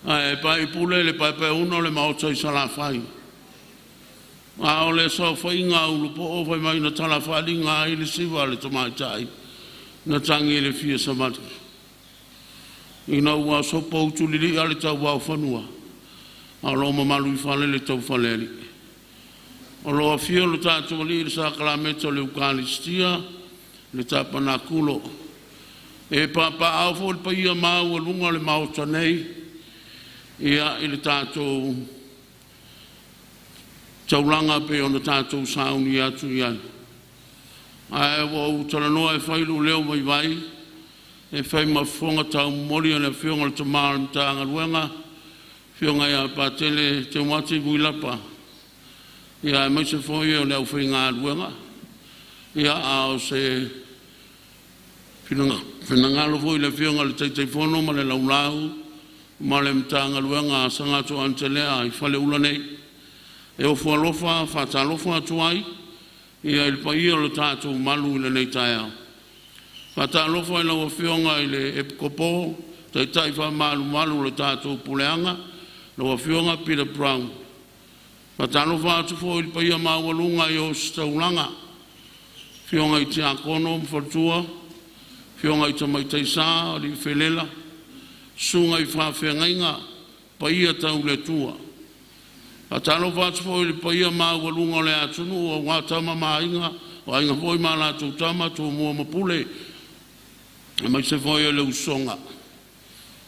ae paipule le paepaeuna o le Maota i Salafai. A o le saofaiga a Ulupoo fai mai na tala faaaliga ai le siva a le tamaitai na tagi i le fia savali ina ua sopoutu lilia le tauaofanua a o lo o mamalu i fale le taufalealii. O lo o afio le tatou Alii i le sakalameta o le Ekalesia, le Tapanakulo. E papaaao foi le paia maualuga o le Maota nei i le tatou taulaga pei ona tatou sauni atu i ai. Ae ua ou talanoa e fai lou leo vaivai e fai ma fofoga taumomoli o le Afioga i le Tama o le Matagaluega, Afioga ia Patele Teuati Vuilapa, aemaise foi o le aufaigaluega, a o se finagalo foi i le Afioga i le Taitaifono ma le Laulau ma le Matagaluega a Sagathu Antelea i Faleula nei. E ofo alofa faatalofa atu ai i le paia o le tatou malu i lenei taeao. Faatalofa i lau Afioga i le Epikopo, Taitai faamalumalu o le tatou puleaga, lau Afioga Peter Brown. Faatalofa atu foi i le paia maualuga i Ositaulaga, afioga i Tiakono ma Faletua, afioga i Tamaitai Sa, o Alii Felela, susuga i Faafeagaiga, paia tau le Atua. Faatalofa atu foi i le paia maualuga o le atunuu aua Tama ma Aiga, o Aiga foi ma latou Tama, Tumua ma Pule, aemaise foi o le Usoga.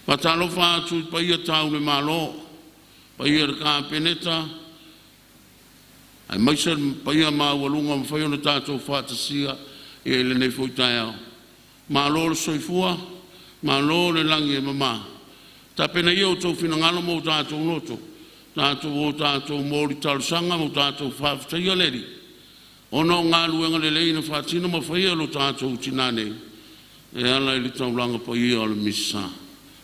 Faatalofa atu i paia tau le Malo, paia i le Kapeneta aemaise le paia maualuga ua mafai ona tatou faatasia i lenei foi taeao. Malo le soifua, malo le lagi e mama. Tapena ia outou finagalo ma o tatou loto Tatou o tatou mo talosaga ma tatou faafetaia le Alii ona o galuega lelei na faatino ma faia e lo tatou tinã nei e ala i le taulaga paia o le Misa.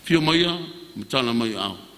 Afio maia ma tala mai aao.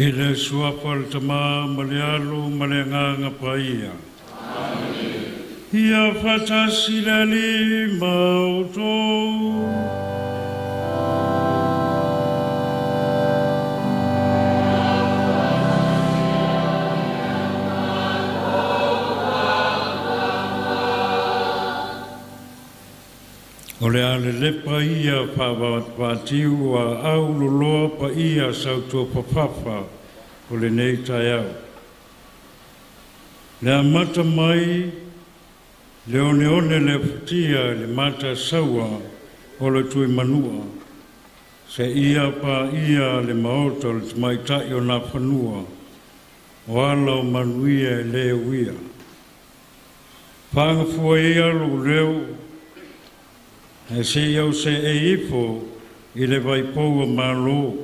I le suafa o le Tamā ma le Alo ma le Agaga Paia. Ia faatasi le Alii ma outou. O le a lelepa ia faavatiu a au loloa pa ia sautuafafafa o lenei taeao. Le amata mai le oneone le futia le mata saua o le tui manua. Se ia pa ia le maota o le tamaitai o nā fanua o ala o manuia e le uia. Whangafua ia lo leo e se iau se e ifo i le vaipoua malo.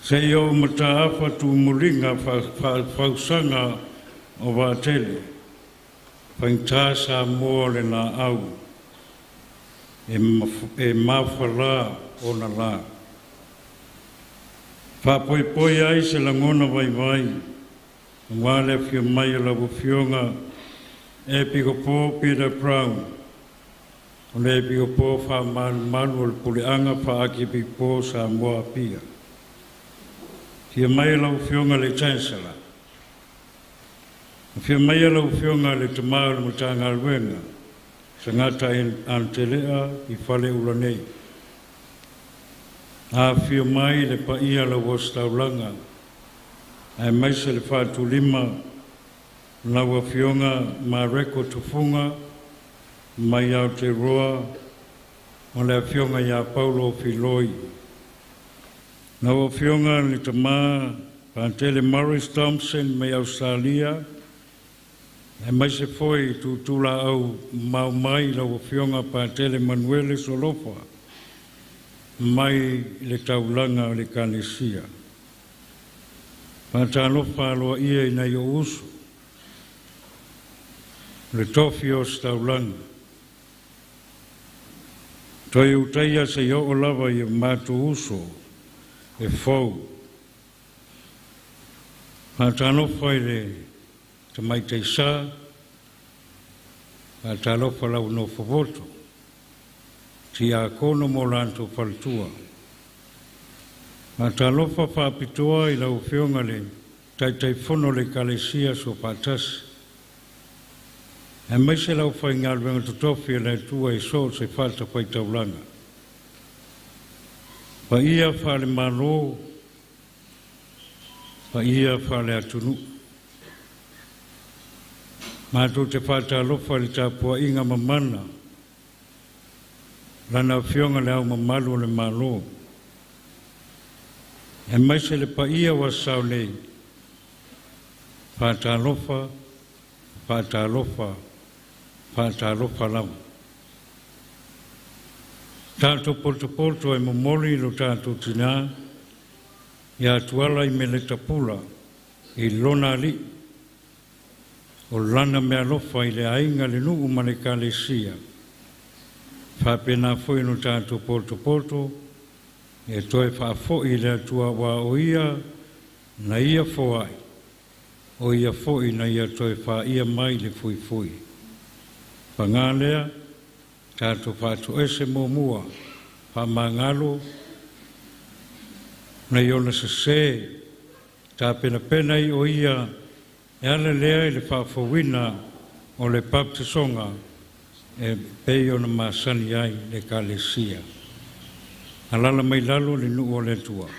Se iau mataafa tu mulinga whausanga o vaatele. Whaingtā sa moa le la au e mawhala o na la. Whapoipoi ai se langona vai vai. Ngā le whio mai o la wufionga e piko Peter Brown. O le piko wha malu malu o le puleanga wha aki piko sa moa pia. Fia mai la ufionga le Chancellor. Fia mai la ufionga le tamā o le matanga alwenga. Sa ngata antelea i whale ula nei. A fia mai le paia la wastaulanga. Ae maise le whātulima lau afioga Mareko Tufunga mai Aotearoa o le afioga iā Paulo Filoi. Lau afioga le tamā Patele Morris Thompson mai Australia, e mai se foi tutula au mau mai lau afioga Patele Manuele Solofa mai le taulaga o le Ekalesia. Faatalofa aloa ia i nai o uso, le tofi o se taulaga. Toe utaia se i oo lava i o matou uso e fou. Faatalofa i le tamaitaisā, faatalofa lau nofofoto, tiakono mo latou faletua. Faatalofa faapitoa i lau afioga le Taitaifono o le Ekalesia Soofaatasi. E maise lau faigaluega totofi e le Atua i so o se fatafaitaulaga. Paia faale-Malo, paia faale-atunuu. Matou te faatalofa i le tapuaiga mamana, Lana Afioga Le Ao Mamalu o le Malo. E maise le paia ua sao nei, faatalofa, faatalofa, faatalofa lava. Tatou potopoto e momoli lo tatou tinā ia Tuala i Meletapula i lona alii o lana mealofa i le aiga le nuu ma le Ekalesia. Faapena foi no tatou potopoto e toe faafoi i le Atua ua o ia na ia foai, o ia foi na ia toe whaia mai le fuifui. Pagā lea, tatou faatoese muamua, faamagalo, nai ona sesē, tapenapena i o ia e ala lea i le faafouina o le baptisoga e pei ona masani ai le Ekalesia. Alaala mai lalo le nuu o le Atua.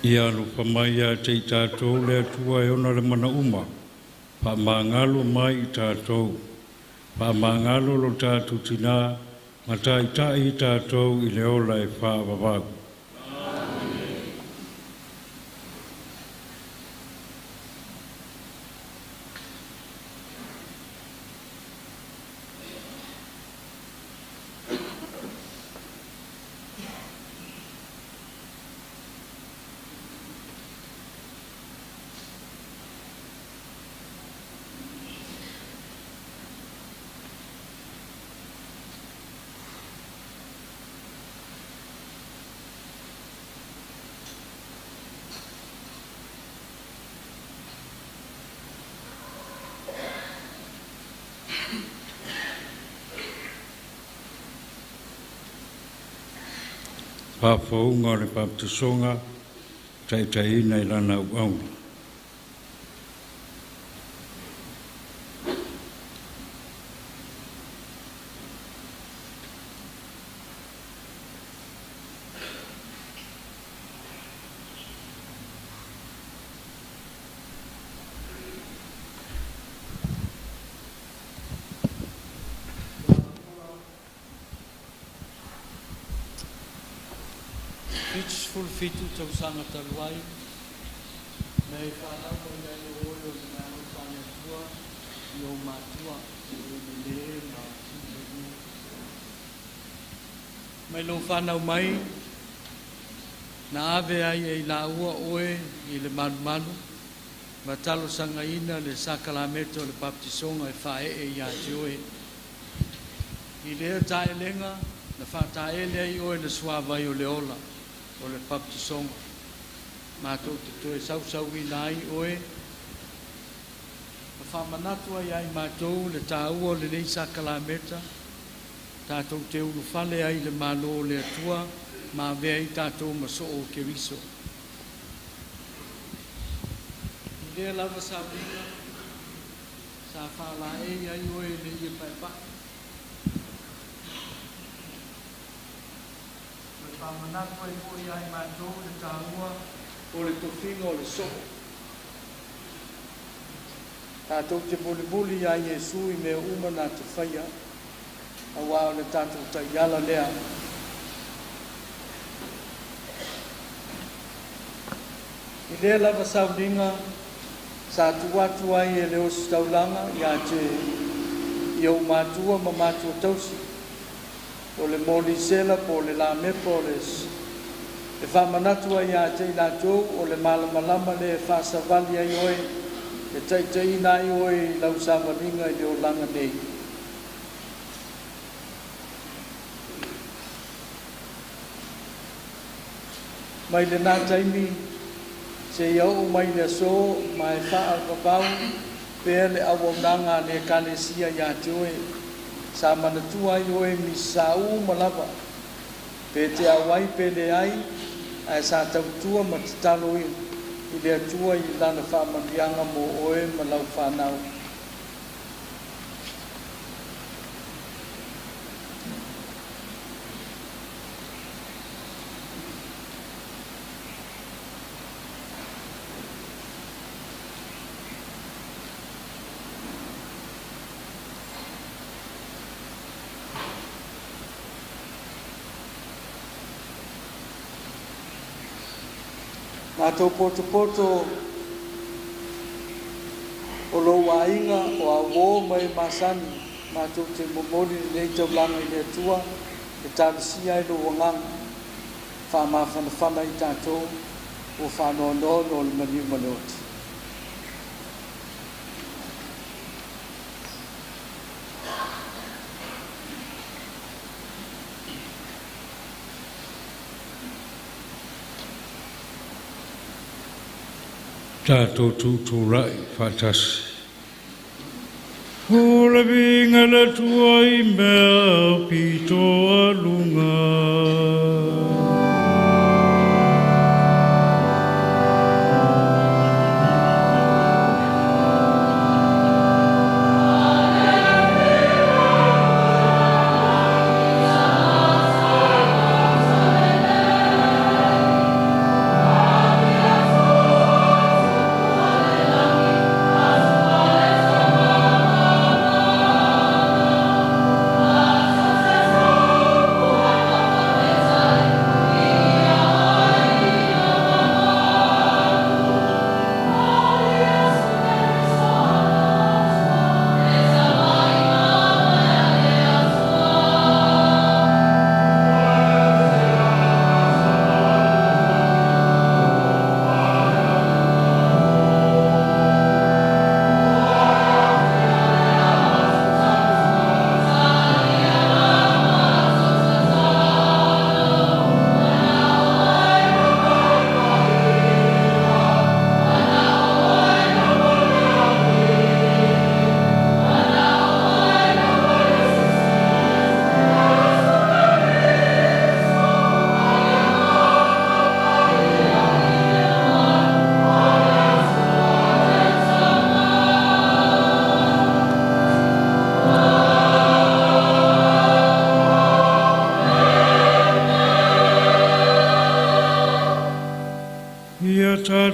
Ia alofa mai ia te i tātou le Atua e ona le mana uma, faamagalo mai i tātou, faamagalo lo tātou tinā, ma taitai i tātou i le ola e faavavau. Faafoauga o le Papatisoga taitaiina i lana auauna. Fitu tausaga talu ai, na e whanau mai ai o oe o le meaalofa a le Atua i o matua o e mele ma tuulelia. Mai lou whanau mai, na ave ai e i laua oe i le malumalu, ma talosagaina le sakalameta o le baptisoga e faaee ia te oe. I lea taelega, na faataele ai oe le suavai o le ola, o le baptisoga. Mātou te toe sausauina ai oe, ma faamanatu ai ai mātou le tāua o lenei sakalameta, tātou te ulufale ai le malo o le Atua, ma avea ai tātou ma soo o Keriso. I lea lava sauniga, sa faalaei ai oe le ia paepae. Faamanatu ai foi ai mātou le tāua o le tofiga o le soo. Tātou te mulimuli ia Iesu i mea uma na te whaia, auā o le tātou taiala lea. I lea lava sauniga, sa tu atu ai e le ositaulaga ia te i au matua ma matua tausi, o le molisela po le lamepa o le e faamanatu ai ia te i latou o le malamalama le e faasavali ai oe, e taitaiina ai oe i lau savaliga i le olaga nei. Mai lenā taimi, seia oo mai le aso ma e faavavau pea le auaunaga a le ekalesia ia te oe, sa manatua ai oe misa uma lava, pe te auai pe leai, ae sa tautua ma tatalo i le Atua i lana faamanuiaga mo oe ma lau whanau. Mātou poto o lou aiga o auō mai masani, mātou te momoli lenei taulaga i le Atua, e talosia ai lou agaga, faamafanafana i tātou, ua faanoanoa no le maliu ma le oti. Tātou tūtūrai whātasi. O le vinga le tua i mea pito alunga.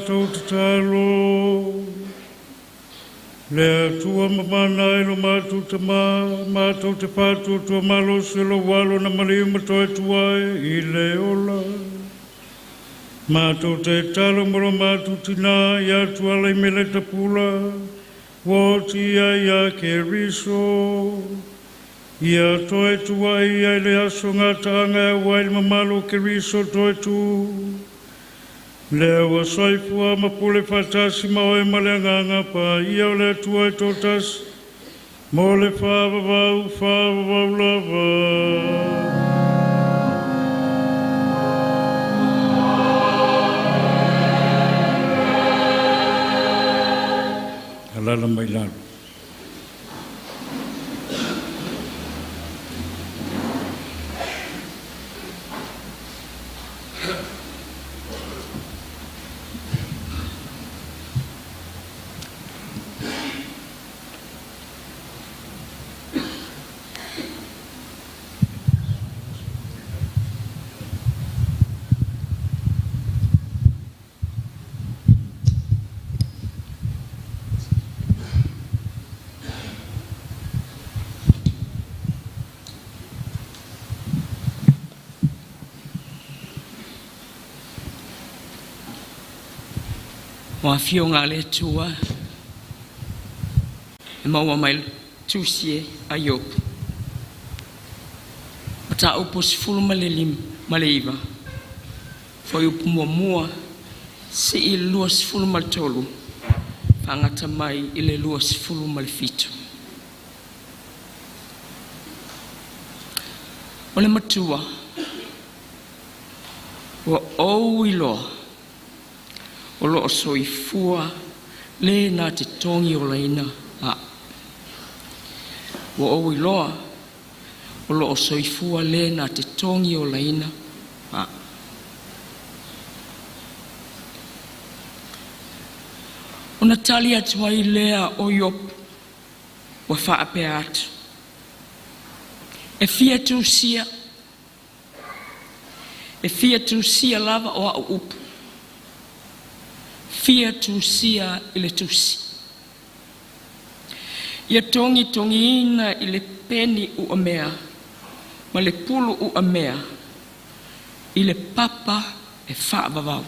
matou tatalo. Le Atua mamana e lo matou tamā, matou te whātuatua malosi o lou Alo na maliu ma toe tuai i le ola. Matou te talo mo lo matou tinā ia Tuala i Meletapula, ua oti ai ia Keriso. Ia toe tuai ai le aso gataaga e auai le mamalu o Keriso toe tu. Lea ua soifua ma pule faatasi ma oe ma le Agaga Paia o le Atua e toatasi, mo le faavavau faavavau lava. Alala mai lalo. O afioga a le Atua e maua mai le tusi e a Iopu. Mataupu 59, fuaiupu muamua seia 23, faagata mai i le 27. O le matua, ua ou iloa o loo soifua le na te togi olaina a. Ua ou iloa o loo soifua le na te togi olaina a. Ona tali atu ai lea o Iopu ua faapea atu. E fia tusia, e fia tusia lava o au upu. Fia tusia i le tusi. Ia togi togiina i le peni uamea ma le pulu uamea i le papa e faavavau.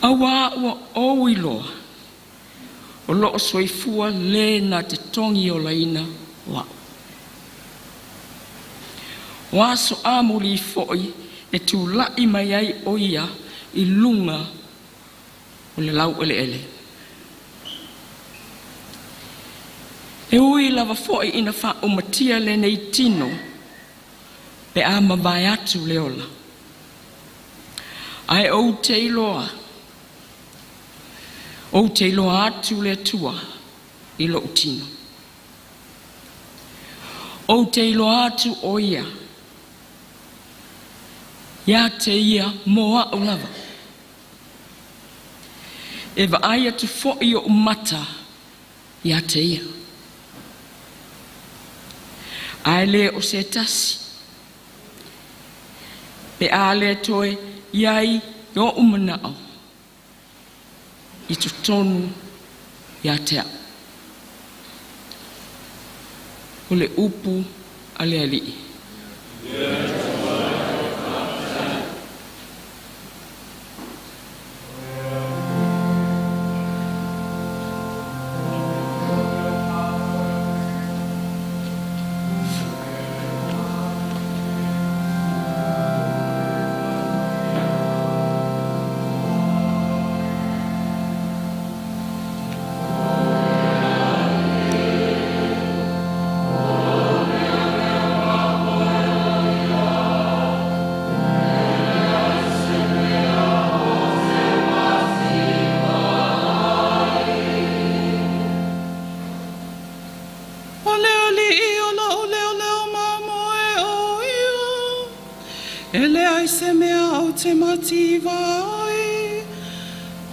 Auā ua ou iloa o loo soifua le na te togi olaina o au. O aso amuli fo'i e tula'i mai ai o ia i luga o le laueleele. E ui lava fo'i ina faaumatia lenei tino pe a mavae atu le ola. Ae ou te iloa, ou te iloa atu le Atua i lou tino. Ou te iloa atu o ia, ia te ia mo au lava. E vaai atu fo'i o'u mata ia te ia. Ae le o se tasi. Pe a le toe iai o'u mana'o i totonu ia te a'u. O le upu a le Alii. O le Alii o lou leoleo mamoe o ia, e leai se mea ou te mativa ai.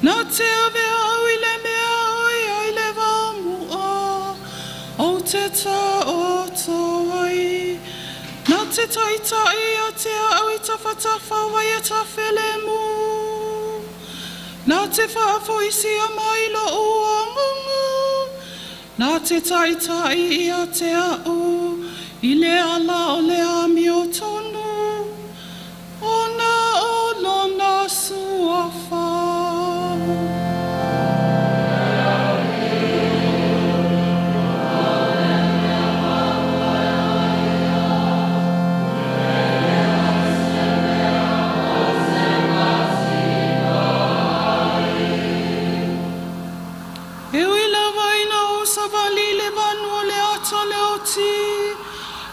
Na te ave au i le mea ai ai le vamu'a, ou te taoto ai. Na te taitai ia te au i tafatafa o ai e tafelemu. Nā te whaafoisia mai lo ua ngungu, nā te taitai i a te au, i le ala o le amio tonu, o nā o lona suafa. E ui lava ina o savali le vanu o le ata le oti,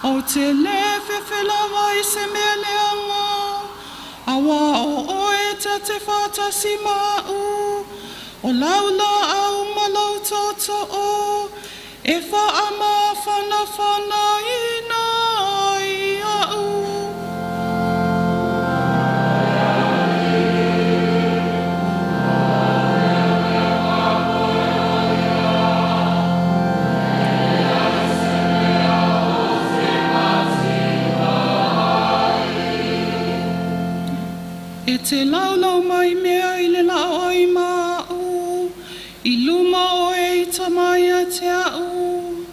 o te le fefelawa i se mea leanga, awa o oe ta te whātasi ma'u, o laula au ma lau toto o, e wha ama whana whana ina ai au. E te laulau mai mea i le lao ai ma'u, i luma o e i tamai a te au.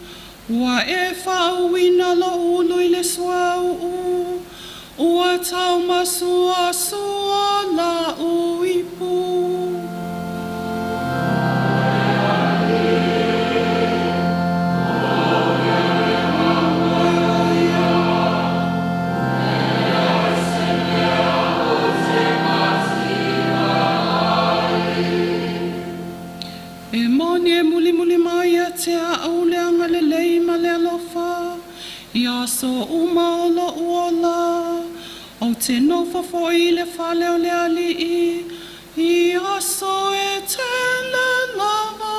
Ua e whaauina lo ulu i le suau, ua tau masua sua la uipu. E moni e muli muli mai a te au le anga le lei ma le alofa, i aso uma o lo uola, o te nofo foi le fale o le alii, i aso e tele lava.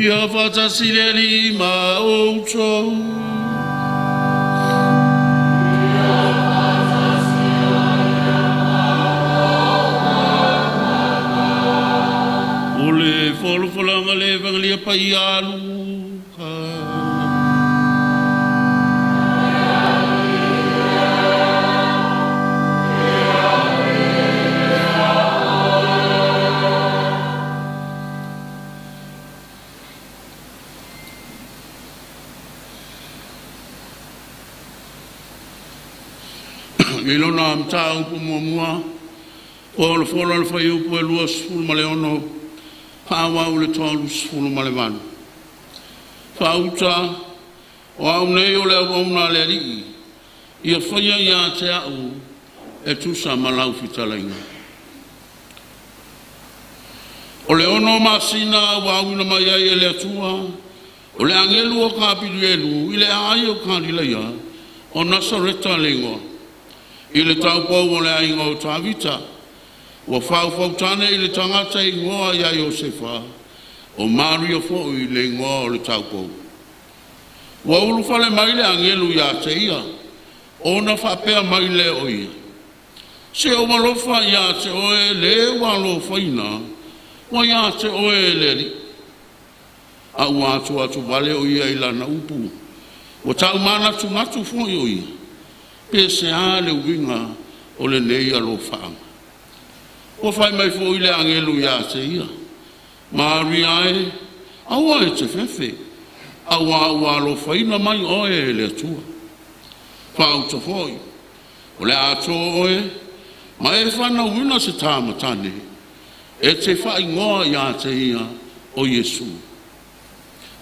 Ia whātasi le li ma outou. O le wholofolanga le vangalia pai aluka. I lona amta upu mua o le fola le fai upu e 26 ma le 6, whaawau le 38. Whauta o au nei o le au le alii, ia whaia ia te au e tusa ma lau fitalaina. O le ono masina ua auina mai ai e le atua, o le angelu o ka piluelu, i le aai o ka lilaia, o Nasareta le ingoa. I le taupau o le ainga o Tavita, ua whaufautane i le tangata ingoa ia Iosefa, o Maria foi i le ingoa o le taupau. Ua ulufale mai le angelu ia te ia, ona whaapea mai le o ia. Se o malofa ia te oe le ua alofaina, Ua ia te oe e le Alii, a ua atuatuvale o ia i lana upu, ua taumanatunatu foi o ia, pe se a le uiga o lenei alofaaga. Ua fai mai foi le agelu ia te ia, Maria e, aua e te fefe, auā ua alofaina mai oe e le Atua. Faauta foi, o le a atoa oe ma e fanauina se tama tane, e te faaigoa ia te ia o Iesu.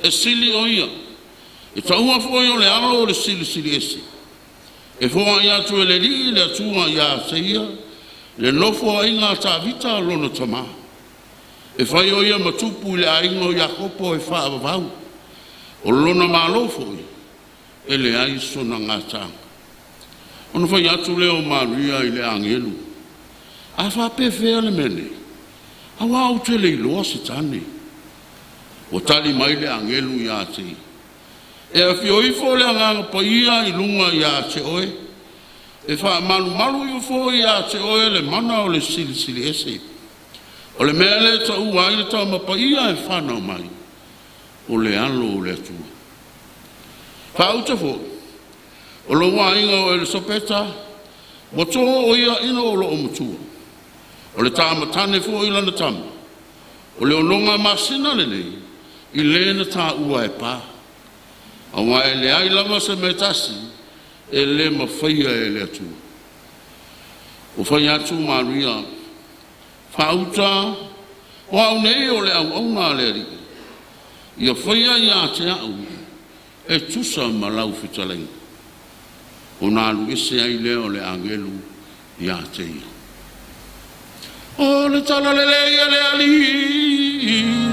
E sili o ia, e taua foi o le Alo o le Silisili Ese. E foai atu e le Alii le Atua ia te ia le nofoaiga a Tavita lona tamā. E fai o ia ma tupu i le aiga o Iakopo e faavavau. O lona malo foi e leai sona gataaga. Ona fai atu lea o Maria i le agelu, “A faapefea le mea nei, auā ou te le iloa se tane?” Ua tali mai le agelu ia te ia, “E afio ifo le Agaga Paia i luga ia te oe, e faamalumalu ifo foi ia te oe le mana o le Silisili Ese. O le mea lea e taua ai le Tama Paia e fanau mai, o le Alo o le Atua. Faauta foi, o lou aiga o Elisapeta, ua to o ia ina o loo matua, o le tama tane foi lana tama. O le onoga masina lenei i le na taua e pā, aua e leai lava se mea e tasi e le mafaia e le Atua.” Ua fai atu Maria, “Faauta, o au nei o le auauna a le Alii. Ia faia ia te au e tusa ma lau fetalaiga.” Ona alu ese ai lea o le agelu ia te ia. O le tala lelei a le Alii.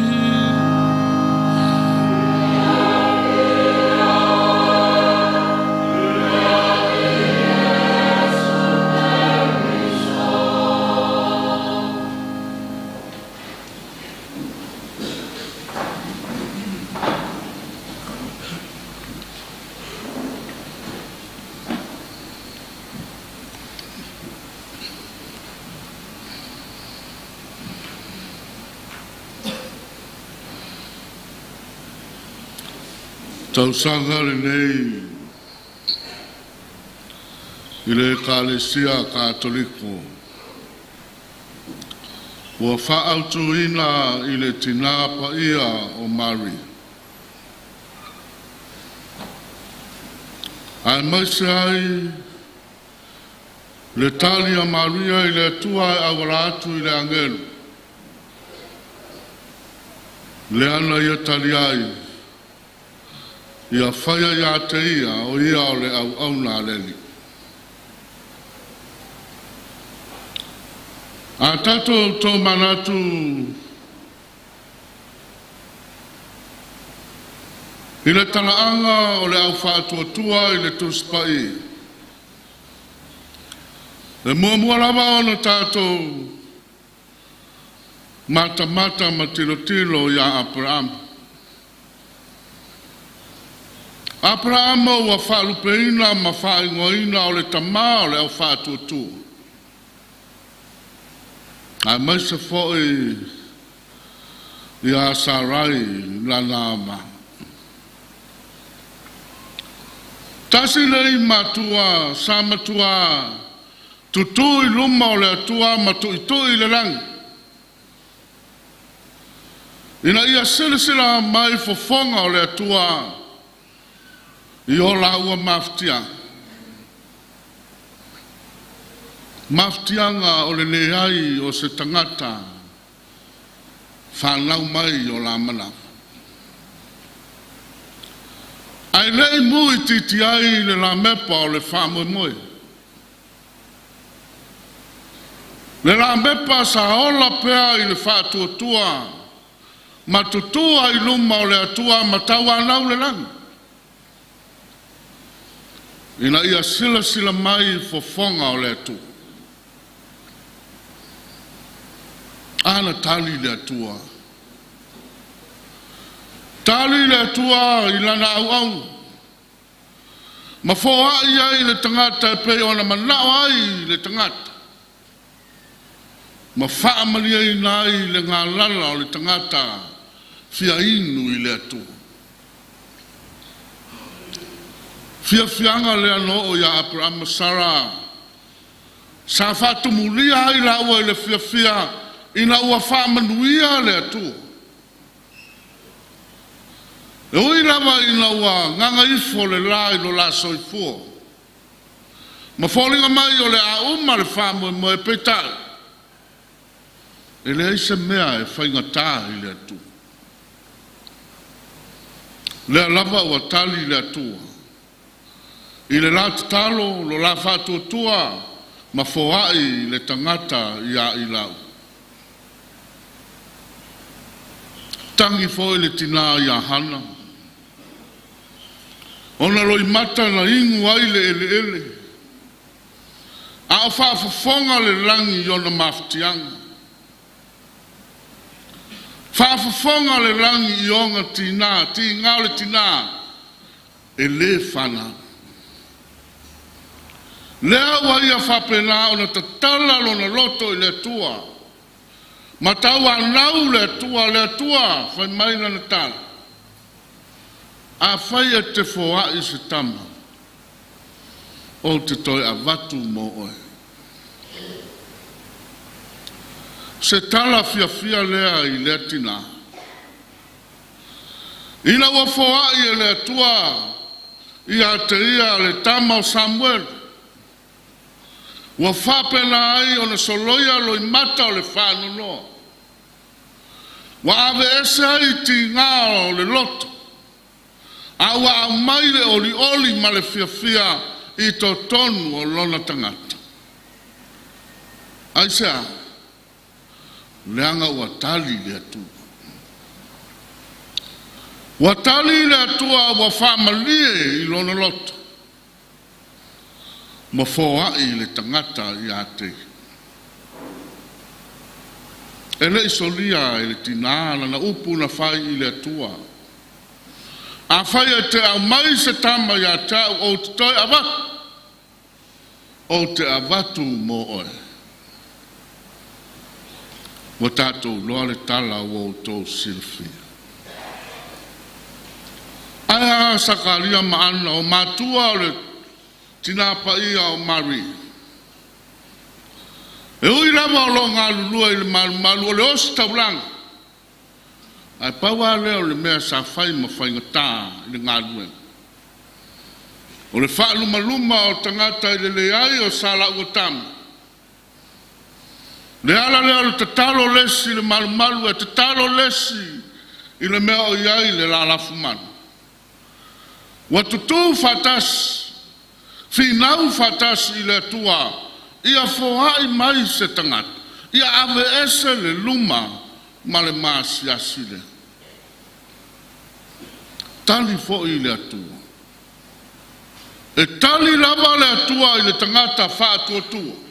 Tausaga lenei i le Ekalesia Katoliko ua faaautuina i le Tina Paia o Maria, aemaise ai le tali a Maria i le Atua e auala atu i le agelu, lea na ia tali ai, ia faia ia te ia o ia o le auauna a le Alii. A tatou tomanatu i le talaaga o le au faatuatua i le Tusi Paia, e muamua lava ona tatou matamata ma tilotilo ia Aperamo. Aperamo ua faalupeina ma faaigoaina o le tama o le au faatuatua, aemaise foi ia Sarai lana ama. Tasi lenei matua sa matua tutū i luma o le Atua ma tuitui i le lagi, ina ia silasila mai fofoga o le Atua i o laua mafatiaga. Mafatiaga o le leai o se tagata fanau mai o la manava. Ae le i mu itiiti ai le lamepa o le faamoemoe. Le lamepa sa ola pea i le faatuatua ma tutua i luma o le Atua ma tauanau le lagi, ina ia silasila mai fofoga o le Atua. A na tali le Atua. Tali le Atua i lana auauna, ma foai ai le tagata e pei ona manao ai le tagata. Ma faamalieina ai le galala o le tagata fia inu i le Atua. Fiafiaga lea na oo ia Aperama Sara, sa faatumulia ai laua i le fiafia ina ua faamanuia le Atua. E ui lava ina ua gagaifo le la i lo la soifua, ma foliga mai o le a uma le faamoemoe, peitai, e leai se mea e faigata i le Atua. Lea lava ua tali le Atua i le la tatalo, lo la faatuatua ma foai le tagata ia i lau. Tagi foi le tinā ia Hana, ona loimata na inu ai le eleele, a o faafofoga le lagi i ona mafatiaga. Faafofoga le lagi i ona tiga, tiga o le tinā e le fanau. Lea ua ia faapena ona tatala lona loto i le Atua, ma tauanau le Atua, le Atua fai mai lana tala, afai e te foai se tama, ou te toe avatu mo oe. Se tala fiafia lea i lea tinā. Ina ua foai e le Atua ia te ia le tama o Samuelu, ua faapena ai ona soloia loimata o le faanonoa, ua aveese ai tiga o le loto, a ua aumai le olioli ma le fiafia i totonu o lona tagata. Aisea? Leaga ua tali le Atua. Ua tali le Atua ua faamalie i lona loto, ma foai le tagata ia te. E le i solia e le tinā lana upu na fai i le Atua. Afai e te aumai se tama ia te au, ou te toe avatu, ou te avatu mo oe. Ua tatou iloa le tala ua outou silafia. Ae a Sakaria ma Ana, o matua o le tinā paia o Maria. E ui lava o lo o galulue i le malumalu o le ositaulaga, ae pau lava lea o le mea sa fai ma faigata i le galuega. O le faalumaluma o tagata i le leai o sa laua tama. Le ala lea o le tatalo lesi i le malumalu, e tatalo lesi i le mea o i ai le lalafumanu. Ua tutū faatasi, finau faatasi i le Atua, ia foai mai se tagata, ia aveese le luma ma le maasiasi lea. Tali foi i le Atua. E tali lava le Atua i le tagata faatuatua.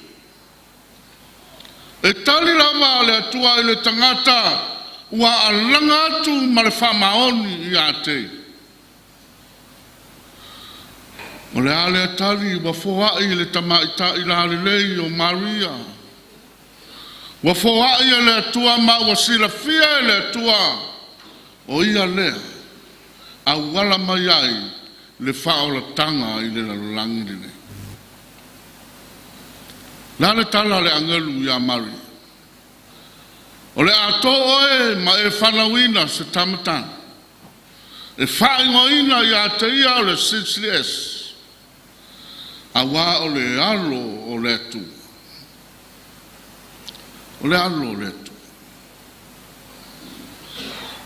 E tali lava le Atua i le tagata ua alaga atu ma le faamaoni ia te. O le a lea tali ua foai le tamaitai lalelei o Maria. Ua foai e le Atua ma ua silafia e le Atua, o ia lea auala mai ai le faaolataga i le lalolagi lenei. La le tala le agelu ia Maria. O le ato oe ma e fanauina se tamatana. E faaigoaina ia te ia o le Silisili Ese. Auā o le alo o le Atua. O le alo o le Atua.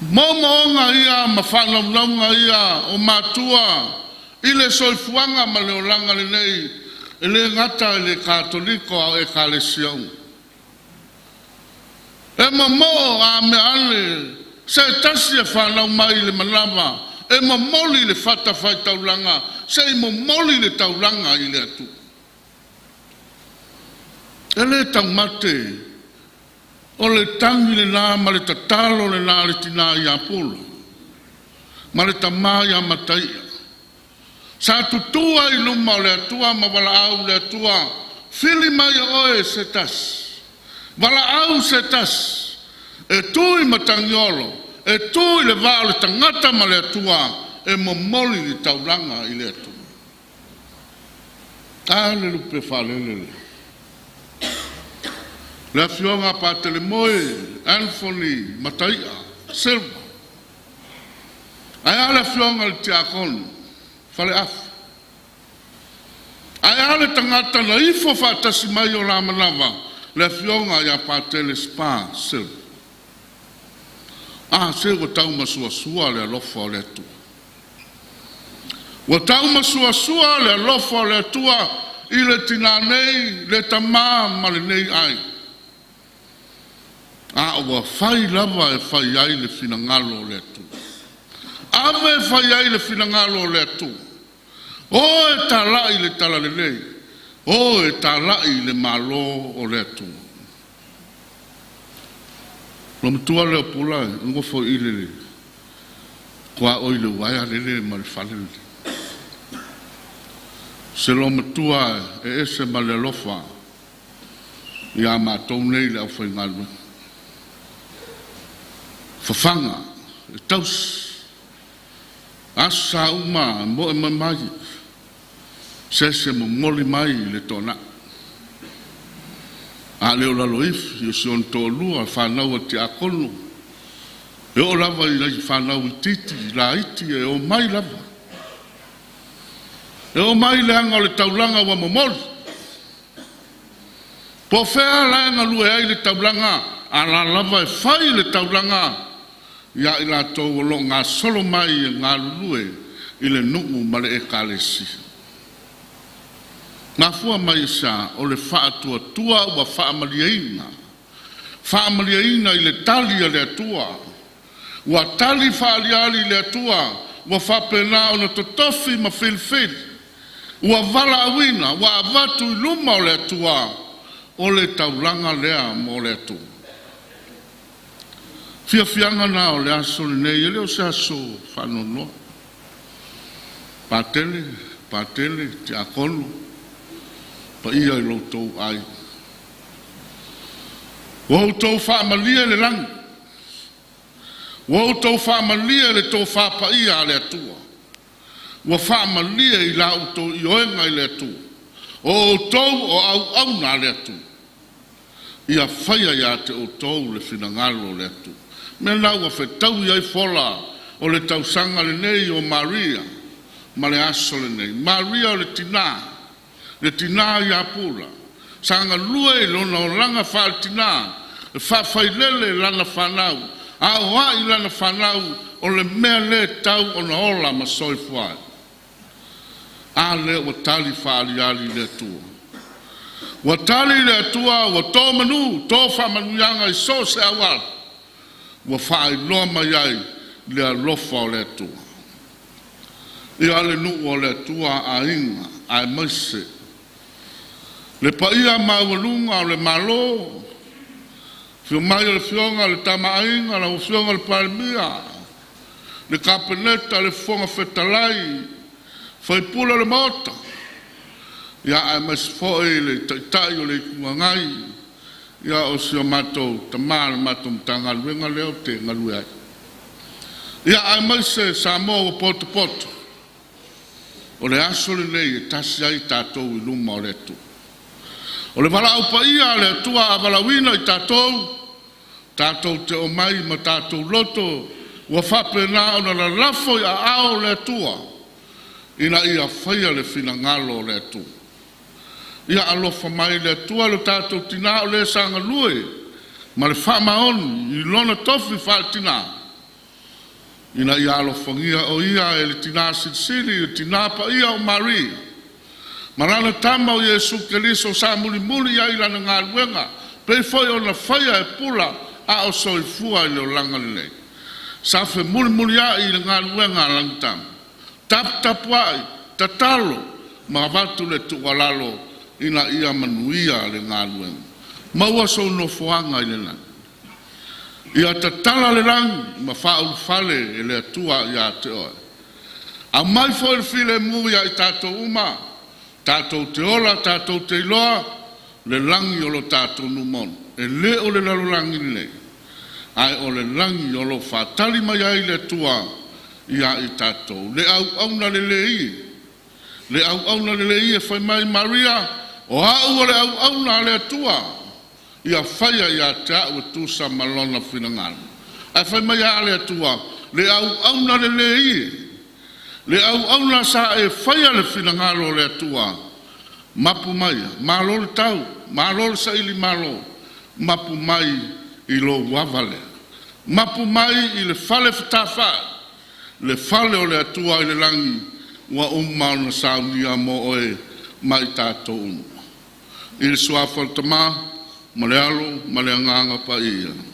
Moomooga ia ma faanaunauga ia o matua i le soifuaga ma le olaga lenei, e le gata i le Katoliko a o Ekalesia uma. E momoo a mea ane se tasi e fanau mai i le manava, e momoli le fatafaitaulaga, se i momoli le taulaga i le Atua. E le taumate o le tagi lena ma le tatalo lena le tinā ia Pula ma le tamā ia Mataia. Sa tutu ai i luma o le Atua ma valaau le Atua, fili mai e oe se tasi. Valaau se tasi e tu i matagiolo, e tu i le va o le tagata ma le Atua, e momoli le taulaga i le Atua. A le lupe faalele lea. Le afioga a Patelemoe Anthony Mataia Silva. Ae a le afioga i le Tiakono Faleafa. Ae a le tagata na ifo faatasi mai o la manava, le afioga ia Patele Spa Silva. A se ua taumasuasua le alofa o le Atua. Ua taumasuasua le alofa o le Atua i le tinā nei, le tamā ma lenei aiga. A ua fai lava e fai ai le finagalo o le Atua. Ave e fai ai le finagalo o le Atua. O e talai le talalelei, o e talai le Malo o le Atua. Loo matua lea o Pula e nofo i le tuaoi le uaea lele ma le fale lele. Se loo matua e ese ma le alofa ia matou nei le aufaigaluega. Fafaga e tausi aso sa uma moe mai mai se se momoli mai le toanai. A le o lalo ifi o si ona toalua whanau a tiakono e o lava i lai whanau i titi la iti e o mai lava. E o mai le anga o le taulaga ua momoli. Po fea la galue ai le taulaga, a la lava e fai le taulaga ia i latou o loo gasolo mai e galulue i le nuu ma le ekalesia. Mafua mai sa o le faatuatua ua faamaliaina. Faamaliaina i le tali a le Atua. Ua tali faaliali le Atua, ua faapena ona totofi ma filifili. Ua valaauina, ua avatu i luma o le Atua, o le taulaga lea mo le Atua. Fiafiaga na o le aso lenei, e le o se aso faanoanoa. Patele, patele, tiakono, paia i lo outou ai. Ua outou faamalie le lagi, ua outou faamalie le tofa paia a le Atua, ua faamalie i la outou ioega i le Atua, o outou o auauna a le Atua. Ia faia ia te outou le finagalo o le Atua. Mea la ua fetaui ai fola o le tausaga lenei o Maria ma le aso lenei. Maria o le tina ia Pula, sa galue i lona olaga faaletina, e faafailele lana fanau, a o ai lana fanau o le mea le tau ona ola ma soifua ai. A lea ua tali faaliali le Atua. Ua tali le Atua, ua tō manu, tō faamanuiaga i so o se auala. Ua faailoa mai ai le alofa o le Atua. Ia le nuu o le Atua aiga aemaise le paia maualuga o le Malo, afio mai o le afioga le Tamaaiga, lau afioga le Palemia, le Kapeneta, le Fofoga Fetalai, faipule o le Maota, ia aemaise foi le Taitai o le Itu Agai, ia o si o matou tama le matou Matagaluega lea ou te galue ai. Ia aemaise Samoa ua potopoto, o le aso lenei e tasi ai tatou i luma o le Atua. O le valaau paia a le Atua a valaauina i tatou, tatou te omai ma tatou loto ua faapena ona lalafo i aao o le Atua ina ia faia le finagalo o le Atua. Ia alofa mai le Atua lo tatou tina o le sa galue ma le faamaoni i lona tofi faaletina, ina ia alofagia o ia e le tina silisili, le tina paia o Maria, ma lana tama o Iesu Keriso sa mulimuli ai lana galuega, pei foi ona faia e Pula a o soifua i le olaga lenei. Sa femulimuliai i le galuega a lana tama, taputapuai, tatalo ma avatu le tuualalo ina ia manuia le galuega. Maua sou nofoaga i le lagi. Ia tatala le lagi ma faaulufale e le Atua ia te oe. Aumai foi le filemu ia i tatou uma, tatou te ola, tatou te iloa, le lagi o lo tatou numonu, e le o le lalolagi lenei, ae o le lagi o lo faatali mai ai le Atua ia i tatou. Le auauna lelei e, le auauna lelei e fai mai Maria, o au o le auauna a le Atua, ia faia ia te au e tusa ma lona finagalo. Ae fai mai a le Atua, le auauna lelei e, le auauna sa e faia le finagalo o le Atua, mapu mai, malo le tau, malo le saili malo, mapu mai i lou ava lea. Mapu mai i le fale fetafai, le fale o le Atua i le lagi, ua uma ona saunia mo oe ma i tatou uma. I le suafa o le Tama, ma le Alo, ma le Agaga Paia.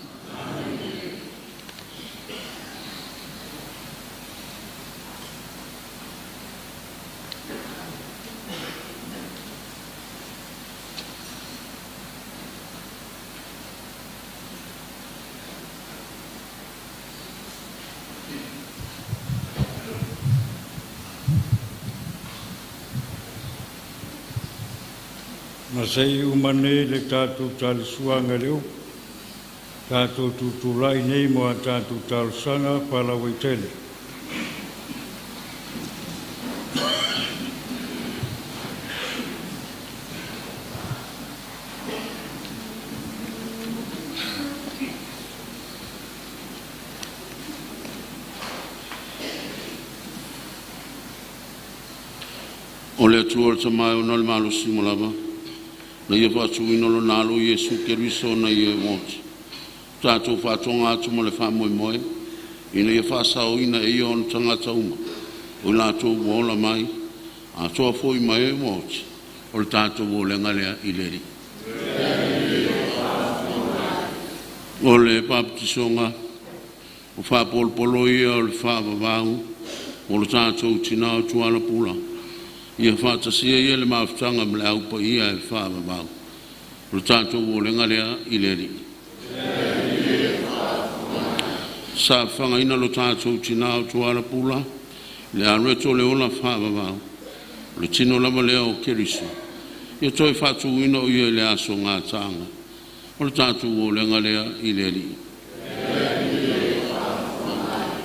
Na sei uma nei le tatou talisuaga le upu, tatou tutulai nei mo a tatou talosaga faalauaitele. O le Atua o le Tama e ona le malosi uma lava, na ia faatuina lona alo Iesu Keriso na ia e oti. Tatou faatoga atu ma le faamoemoe, ina ia faasaoina e ia ona tagata uma, o i latou ua ola mai, atoa foi ma e ua oti, o le tatou olega lea i le Alii. O le papatisoga, o faapolopolo ia o le faavavau, o le tatou tina o Tuala Pula, ia faatasia ia le mafutaga ma le au paia e faavavau. O le tatou olega lea i le Alii. Sa fagaina lo tatou tina o Tuala Pula, le alueto o le ola faavavau, o le tino lava lea o Keriso, ia toe faatuina o ia i le aso gataaga. O le tatou olega lea i le Alii.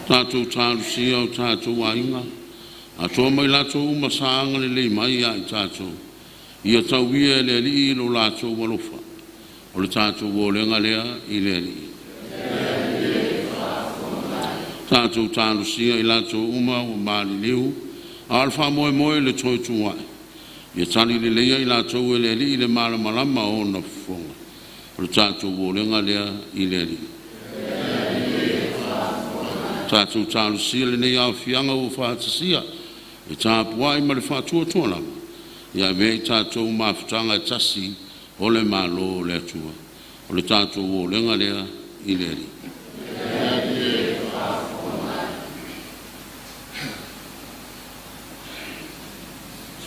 Tatou talusia o tatou aiga, atoa mai latou uma sa agalelei mai ia i tatou, ia tauia e le Alii lo latou alofa. O le tatou olega lea i le Alii. Tatou talusia i latou uma ua maliliu, a o le faamoemoe i le toe tuai, ia tali leleia i latou e le Alii le malamalama o ona fofoga. O le tatou olega lea i le Alii. Tatou talusia lenei aofiaga ua faatasia, e tapuai ma le faatuatua lava, ia avea i tatou mafutaga e tasi o le Malo o le Atua. O le tatou olega lea i le Alii.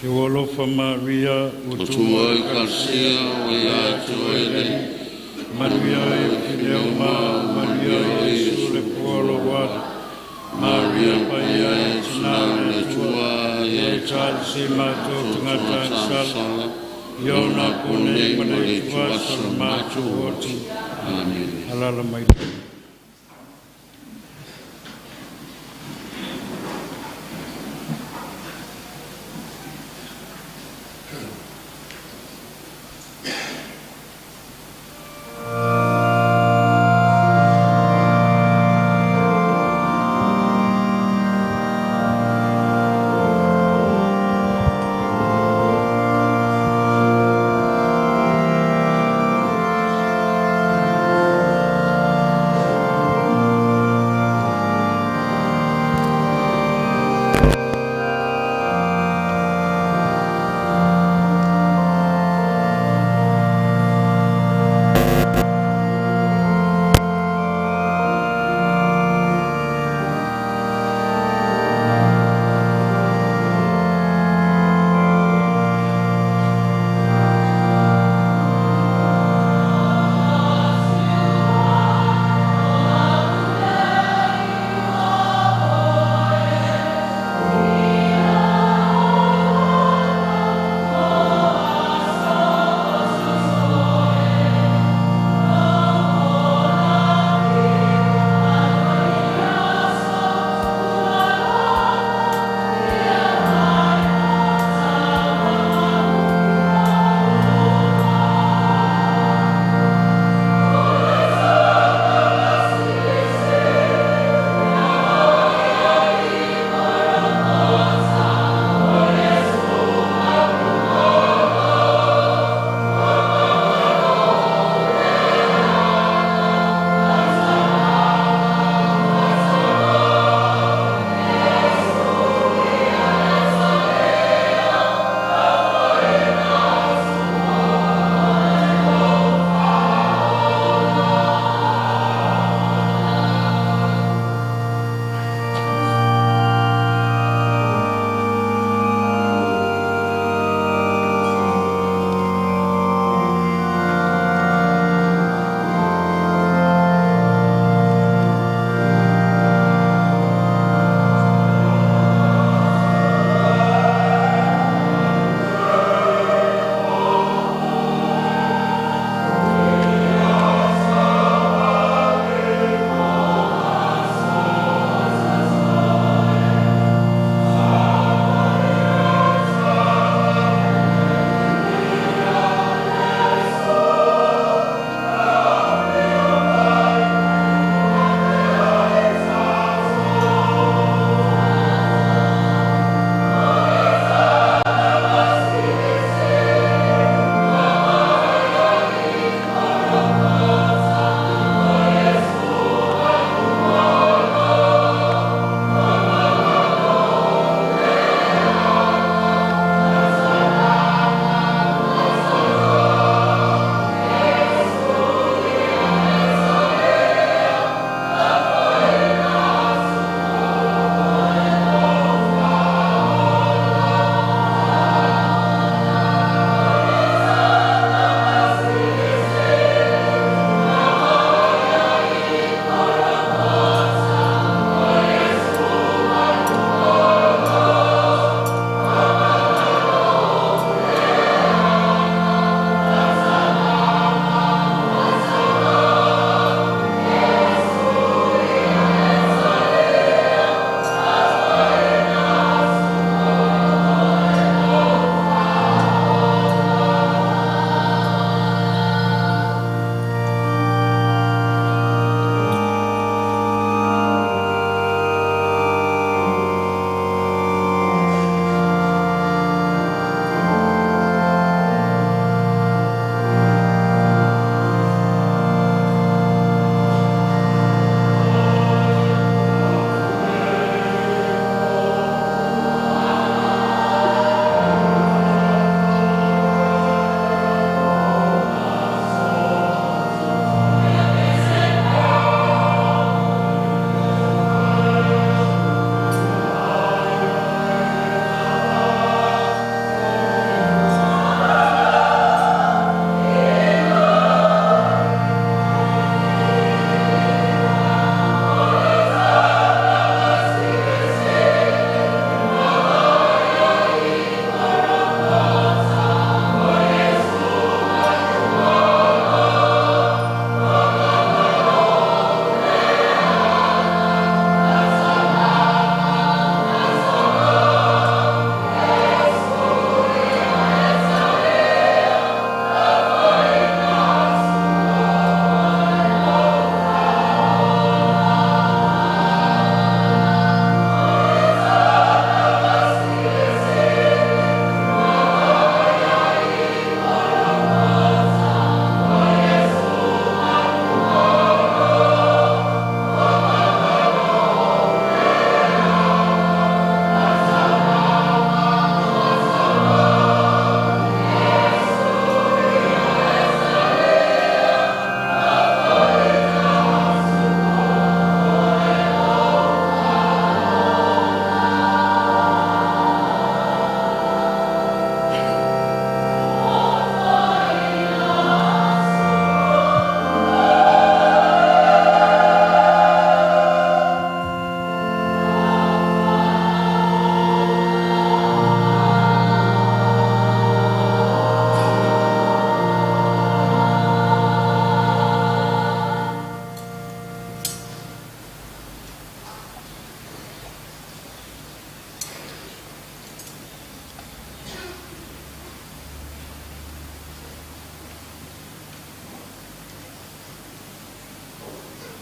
Se ua alofa Maria ua tua i Ekalesia ua ia te oe le Alii. Manuia e Fileo ma manuia Iesu le pua o lou alo. Maria Paia e Tina o le Atua, ia e talosi matou tagata agasala, i ona po nei ma le ituaso o le matou oti. Amene. Alaala mai lagi.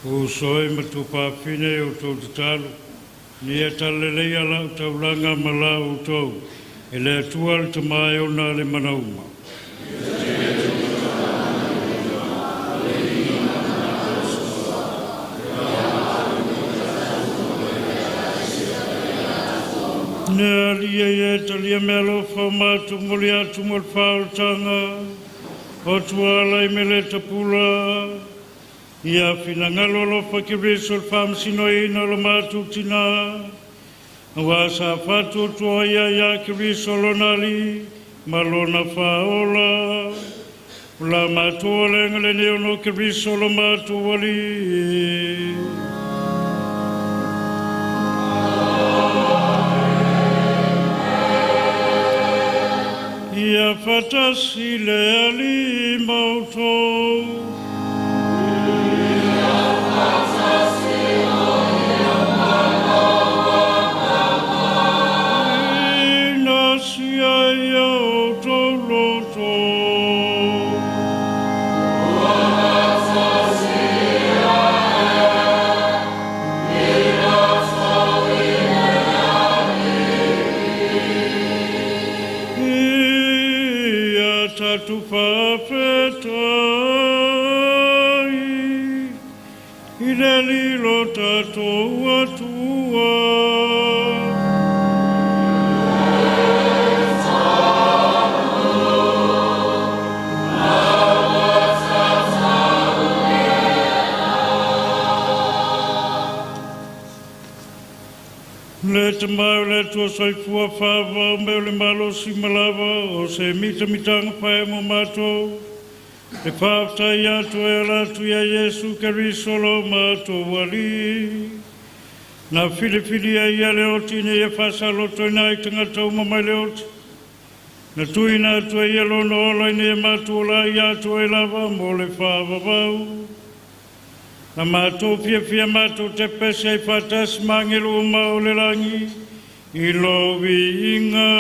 Uso e ma tupafine o tau tatalo, ni e talelei ala o taulanga ma la o tau, e le atua le tamae o nā le manauma. Ne alia e talia me alofa mātu moli atu mo le whaoltanga, o tuala i mele tapula, ia whinangalo alofa ki reso le whamsino ina lo mātu tina, Wa sa whatu tua ia ia ki reso lo nali, ma lona whaola, la mātua lenga le neo no ki reso lo mātu wali. Ia whatasi le ali mautou. Ia whatasi o ia manawa Ina sia ia o tau loto. Whatasi ia e ina tau i le ali. Ia tatu whawhetai, i le lilo tatou atua. Le te mau le tua soifua whāwau me le malosi malava o se mita mitanga whae mo mātou. Le whāwtai atu e ala atu ia Yesu Keriso lo mātou wali. Nā whiliwhili a ia le oti ne ia whasaloto ina i tangata uma mai le oti. Na tui nā atu e ia lono ola i ne mātou la i atu e lava mo le whāwawau. Na mātou fia fia mātou te pese i whatas mangelo uma o le langi i lo inga.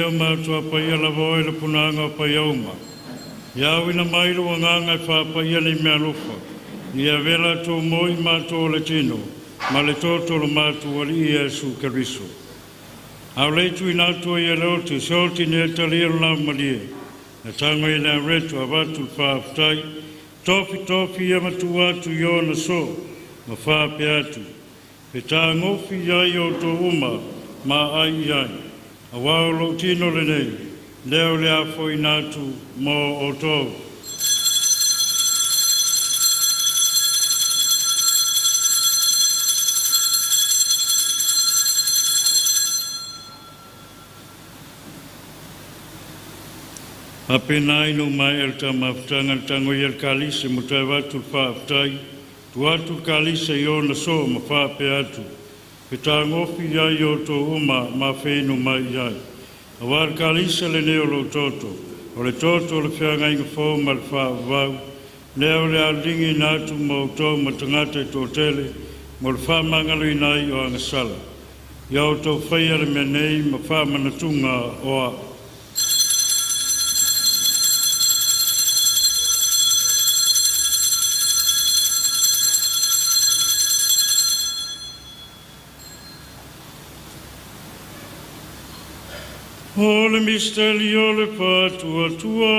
Mātua paia lava oe le punanga o paiauma. Ia wina mai lo nganga e whāpaia nei mea alofa. Ia vela tō moi mātou o le tino, ma le toto lo mātou ali ia Yesu Keriso. Au leitu ina atua ia le oti, se oti ne talia lo lau malie. Na tango i le reto avatu le whaaftai, tofi tofi ia matua atu i ona so, ma whaape atu. Pe tā ngofi ia i o tō uma, ma ai i ai. A wao lo tino le nei, leo le afo ina atu mō o tō. A pena ino mai el ta mafutanga le tango i el kalise mo tai watu le whaaftai, tu atu kalise i ona so ma whaape atu. Pe tā ngofi ia i o tō uma ma whenu mai iai. A wā kalise le neo lo toto, o le toto le whianga inga fō ma le whaavau, leo le alingi nā atu ma o tō ma tangata i tō tele, mo le whamangalo i nai o angasala. Ia o tō whaia le mea nei ma whamanatunga o a. O le misteri o le whātua tua.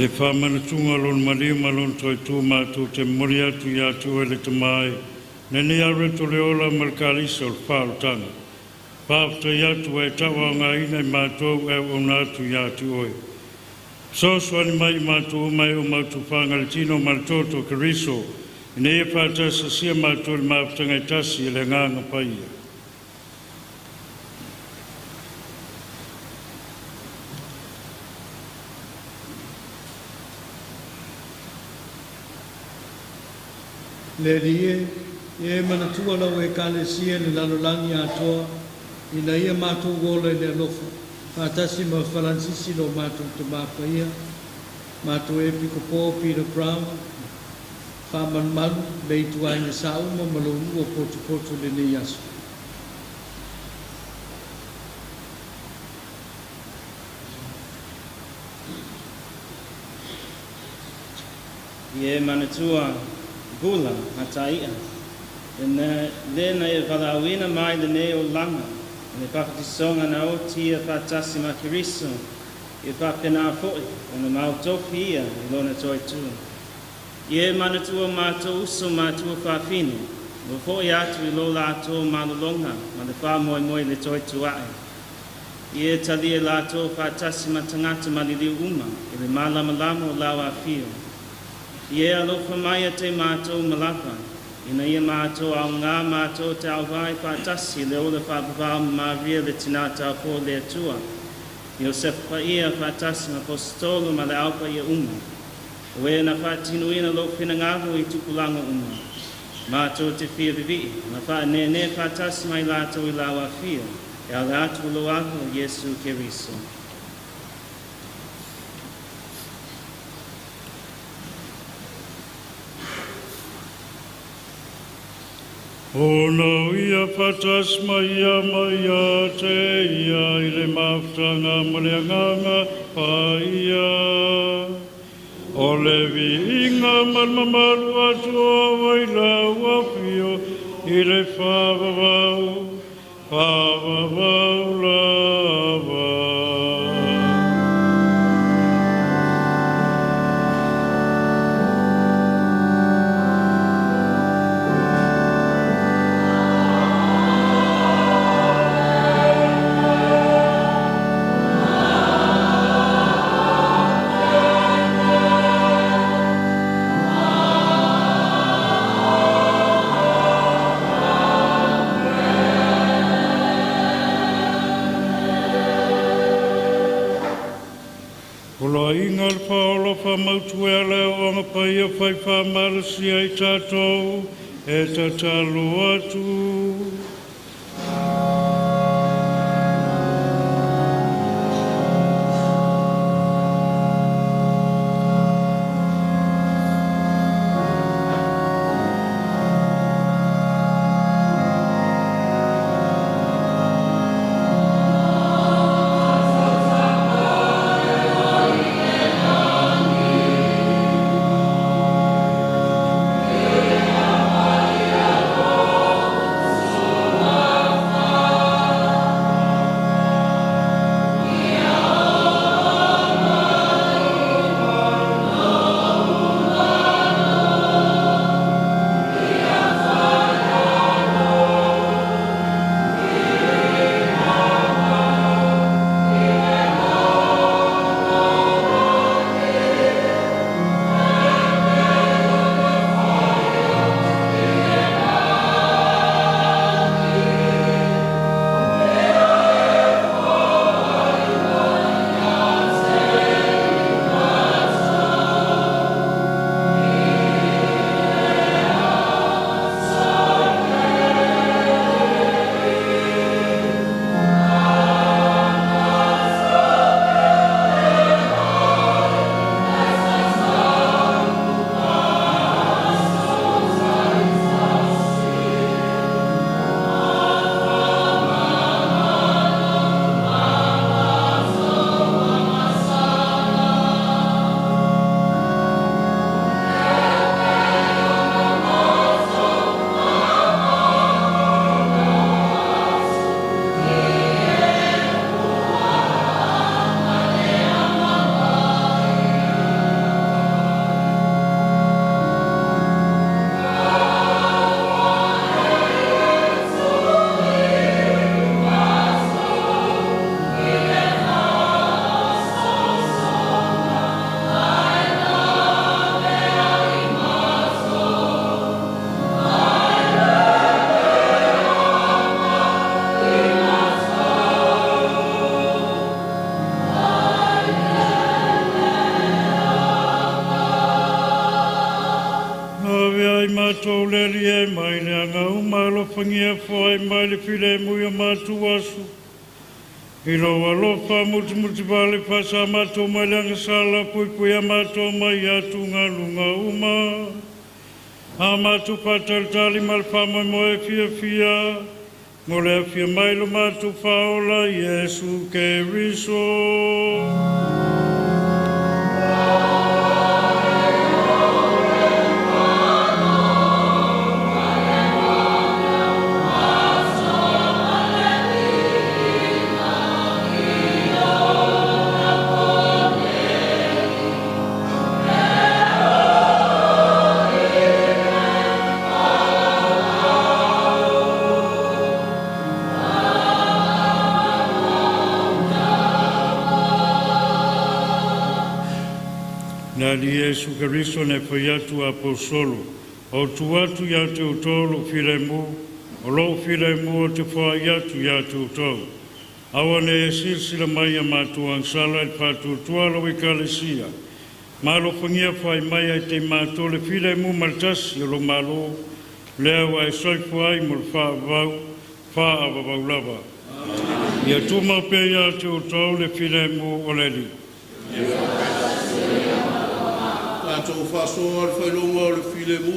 I le whamanatuga lona maliu ma lona toetū mātou te momoli atu ia te oe le Tamai, lenei areto le ola ma le kalisa o le whaotaga. Whaafetai atu e tauaogaina i mātou e auauna atu ia te oe. Fesoasoani mai i mātou uma e o mautufaga le tino ma le toto o Keriso, ina ia faatasasia mātou i le mafutaga e tasi e le agaga paia. Le Alii e, ia e manatua lau Ekalesia i le lalolagi atoa, ina ia matou ola i le alofa, faatasi ma Faransisi lo matou Tamā Paia, matou Epikopo Peter Brown, faamalumalu le ituaiga sauma ma lou nuu o potopoto i lenei aso. Ia e manatua Bula Mataia, le na e valaauina mai lenei olaga i le papatisoga na oti ia faatasi ma Keriso, ia faapena foʻi ona mautofi ia i lona toetū. Ia e manatua matou uso matua fafine, ua foʻi atu i lo latou malologa ma le faamoemoe i le toetū aʻe. Ia e talia latou faatasi ma tagata maliliu uma i le malamalama o lau afio. Ia e alofa mai ia te mātou uma lava, ina ia mātou aogā mātou te auvā faatasi i le ola faavavau ma Maria le Tinā Taupō o le Atua, Iosefa Paia faatasi ma Aposetolo ma le Au Paia uma, o e na faatinoina lou finagalo i tupulaga uma. Matou te fia vivii ma faanēnē faatasi ma i latou i lau afio, e ala atu i lou Alo, Iesu Keriso. Ona o ia faatasi ma ia ma ia te ia i le mafutaga ma le Agaga Paia. O le viiga ma le mamalu atoa ua i lau afio i le faavavau, faavavau lava. Poloaiga o le Faaola faamautu e ala e o'oga paia fai faamalosia ai tatou e tatalo atu. alofagia foai mai le filemu i o matou aso. I lou alofa mutimutivale faasa matou mai le agasala puipuia matou mai atugaluga uma. A matou faatalitali ma le faamoemoe fiafia mo le afia mai lo matou Faaola Iesu Keriso. Na li Iesu Keriso na fai atu aposolo, o tu atu ia te outou lou filemu, o lou filemu o te foai atu ia te outou. Aua ne e silasila mai ia matou agasala i le faatuatua lau Ekalesia, ma alofagia foai mai ai te matou le filemu ma le tasi o lo Malo, lea ua e soifua ai mo le faavavau, faavavau lava. Ia tumau pea ia te outou le filemu o le Alii. Tatou faasoa le faailoga o le filemu.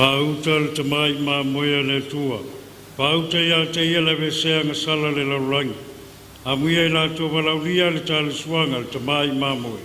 Pauta le tamai mamoe a le Atua, pauta ia te ia le aveesea agasala le lalolagi, amuia i latou valaulia le talesuaga le tamai mamoe.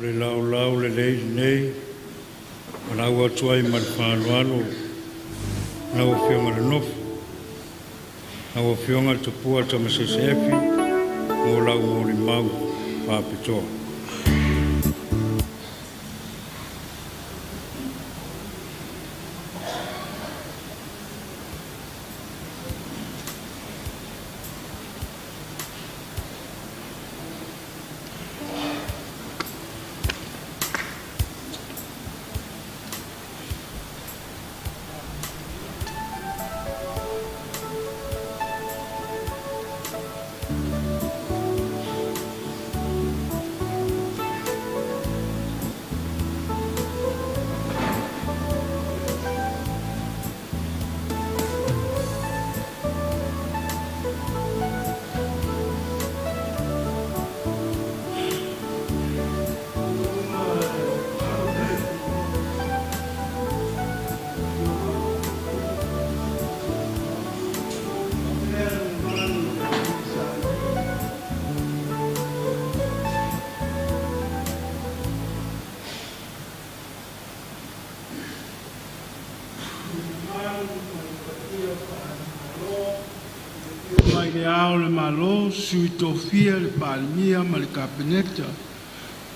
O le laolao lelei lenei valaau atu ai ma le faaaloalo lau Afioga i le Nofo, lau Afioga Tupua Tamasese Efi mo lau molimau faapitoa. Mai le Ao o le Malo, Sui Tofia, le Palemia ma le Kapeneta,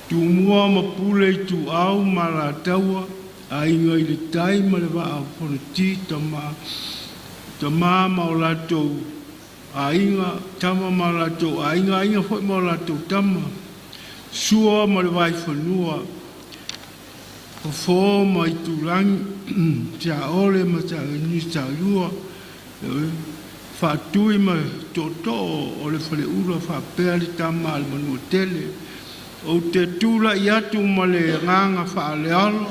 Tumua ma Pule Ituau ma Alataua, Aiga i le Tai ma le Vaa o Fonoti, Tama ma o latou Aiga, Tama ma o latou Aiga, Aiga foi ma o latou Tama, Sua ma le Vaifanua, Fofo ma Aitulagi, Saole ma Saleaaumua, Faatui ma Tootoo o le Faleula faapea le Tama a le Manuatele. Ou te tulai atu ma le agaga faaaloalo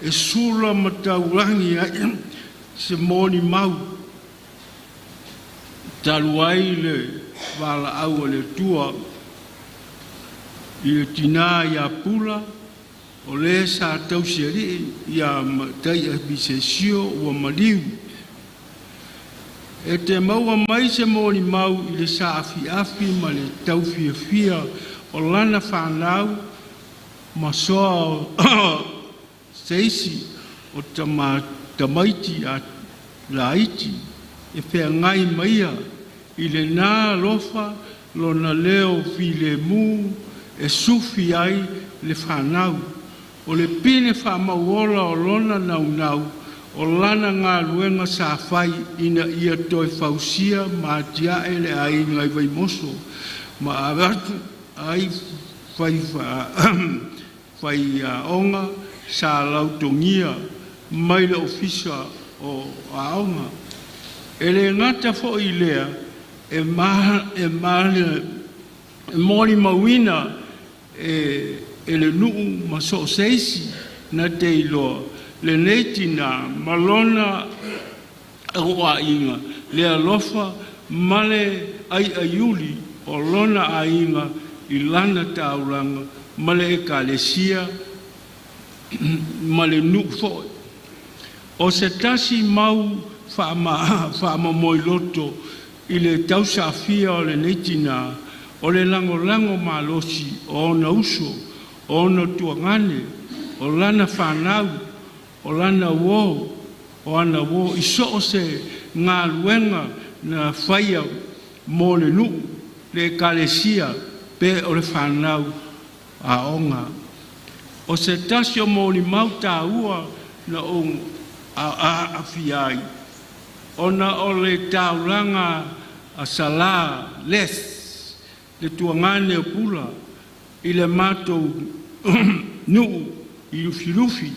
e sula ma taulagi ai se molimau talu ai le valaau a le Atua i le tinā ia Pula o le sa tausialii ia Mataia Visesio ua maliu. E te maua mai se molimau i le saafiafi ma le taufiafia o lana fanau ma soa o se isi o tamaiti a laiti e feagai ma ia i lena alofa lona leo filemu e sufi ai le fanau. O le pine faamauola o lona naunau o lana galuega sa fai ina ia toe fausia ma atiae le aiga i Vaimoso ma avatu ai faiaoga sa lautogia mai le Ofisa o Aoga. E le gata foi i lea, e molimauina e le nuu ma so o se isi na te iloa lenei tinā ma lona auaiga, le alofa ma le aiaiuli o lona aiga i lana taulaga ma le ekalesia ma le nuu foi. O se tasi mau faamomoiloto i le tausafia o lenei tinā, o le lagolago malosi o ona uso, o ona tuagane, o lana fanau, o lana uo, o ana uo i so o se galuega na faia mo le nuu, le ekalesia pe o le fanau aoga. O se tasi o molimau taua na ou aafia ai, ona o le taulaga a Salā Les, le tuagane o Pula, i le matou nuu i Lufilufi,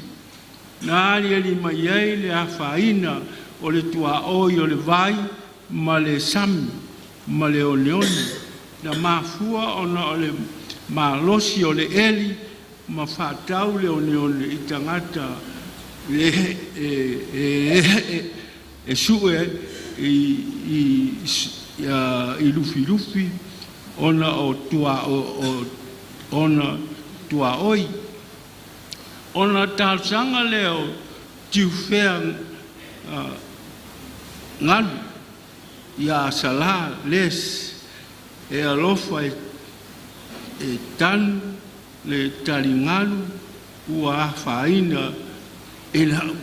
na aliali mai ai le afaina o le tuaoi o le vai ma le sami ma le oneone, na mafua ona o le malosi o le eli ma faatau le oneone i tagata e sue i Lufilufi ona o tuaoi. Ona talosaga lea o Tiufea Galu ia Salā Les e alofa e tanu le taligalu ua afaina e lau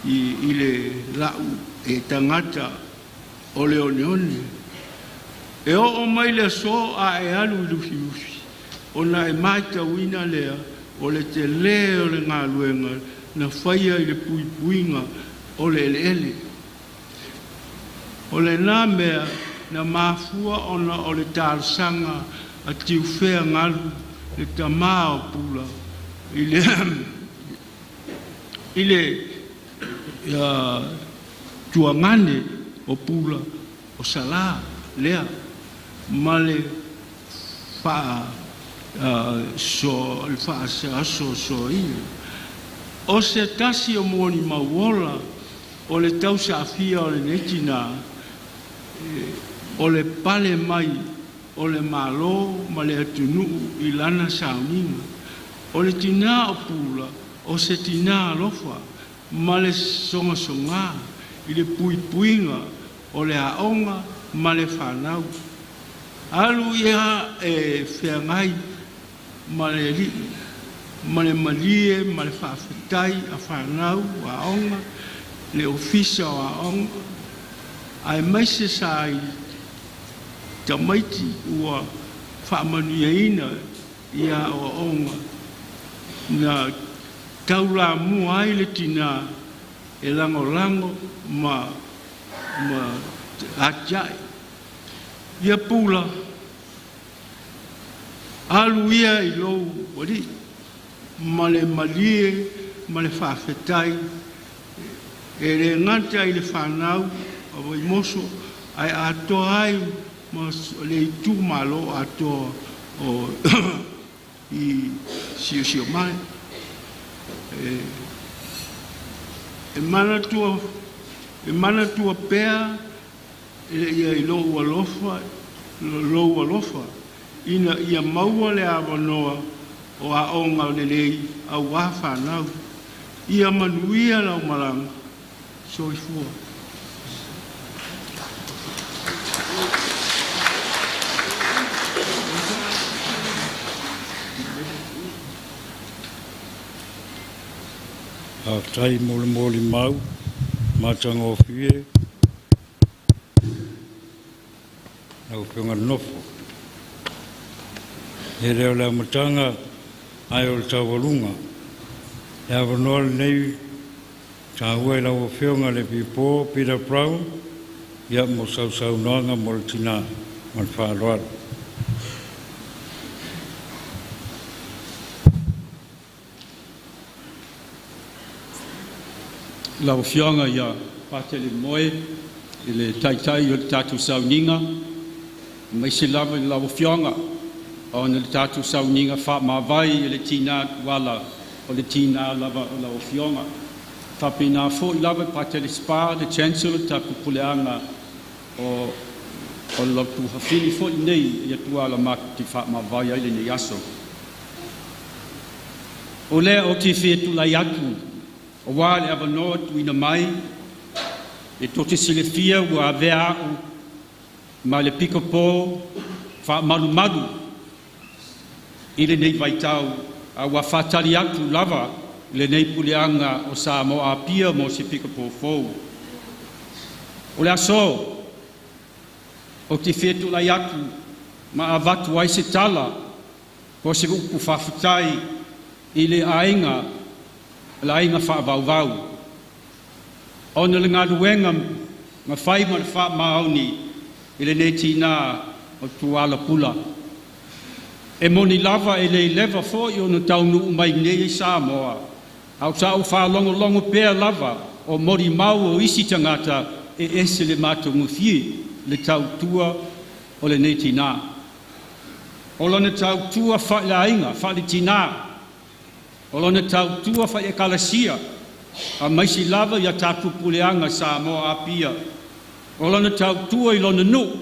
i le lau e tagata o le oneone. E oo mai le aso a e alu i Lufilufi, ona e matauina lea o le telē o le galuega na faia i le puipuiga o le eleele. O lena mea na mafua ona o le talosaga a Tiufea Galu, le tamā o Pula, i le tuagane o Pula o Salā lea ma le faasoasoaina. O se tasi o molimau ola o le tausaafia o lenei tinā, o le pale mai o le Malo ma le atunuu i lana sauniga. O le tinā o Pula, o se tinā alofa ma le sogasogā i le puipuiga o le aoga ma le fanau. Alu ia e feagai ma le alii ma le malie ma le faafetai a fanau aoga, le ofisa o aoga, aemaise sa i tamaiti ua faamanuiaina i aoaoga na taulamua ai le tinā e lagolago ma atiae. Ia Pula, alu ia i lou alii ma le malie ma le faafetai e le gata i le fanau a Vaimoso ae atoa ai ma le itumalo atoa o i Siosiomai. E manatua pea ia i lou alofa ina ia maua le avanoa o aoga lelei auā fanau. Ia manuia lau malaga. Soifua. Faafetai mo le molimau matagofie lau Afioga Nofo. E le o le amataga ae o le taualuga. Le avanoa lenei taua i lau Afioga le Pipō Peter Brown, ia mo sausaunoaga mo le tinā ma le faaaloalo. Lau Afioga ia Patele Moe i le taitai o le tatou sauniga, aemaise lava i lau Afioga ona le tatou sauniga faamavae i le tinā Tuala o le tinā lava o lau Afioga. Faapena foi lava Patele Spa, le Chancellor, tatou puleaga o le tuafafine foi nei ia Tuala matou te faamavae ai lenei aso. O lea o te fia tulai atu o wā le avanoa tuuina mai e tou te silafia ua avea a'u ma le pikapo faamalumalu i lenei vaitau a ua faatali atu lava lenei puleaga o Samoa Apia mo se pikapo fou. O le aso o te fia tulai atu ma avatu ai se tala po se upu faafetai i le aiga le aiga faavauvau ona le galuega ma fai ma le faamaoni i lenei tinā o Tuala Pula. E moni lava e le leva foi ona taunuu mai nei i Samoa, au sa ou faalogologo pea lava o molimau o isi tagata e ese le matagofie le tautua o lenei tinā. O lona tautua faaleaiga, faaletinā, o lona tautua faale-ekalesia, aemaise lava ia tatou puleaga Samoa Apia, o lona tautua i lona nuu,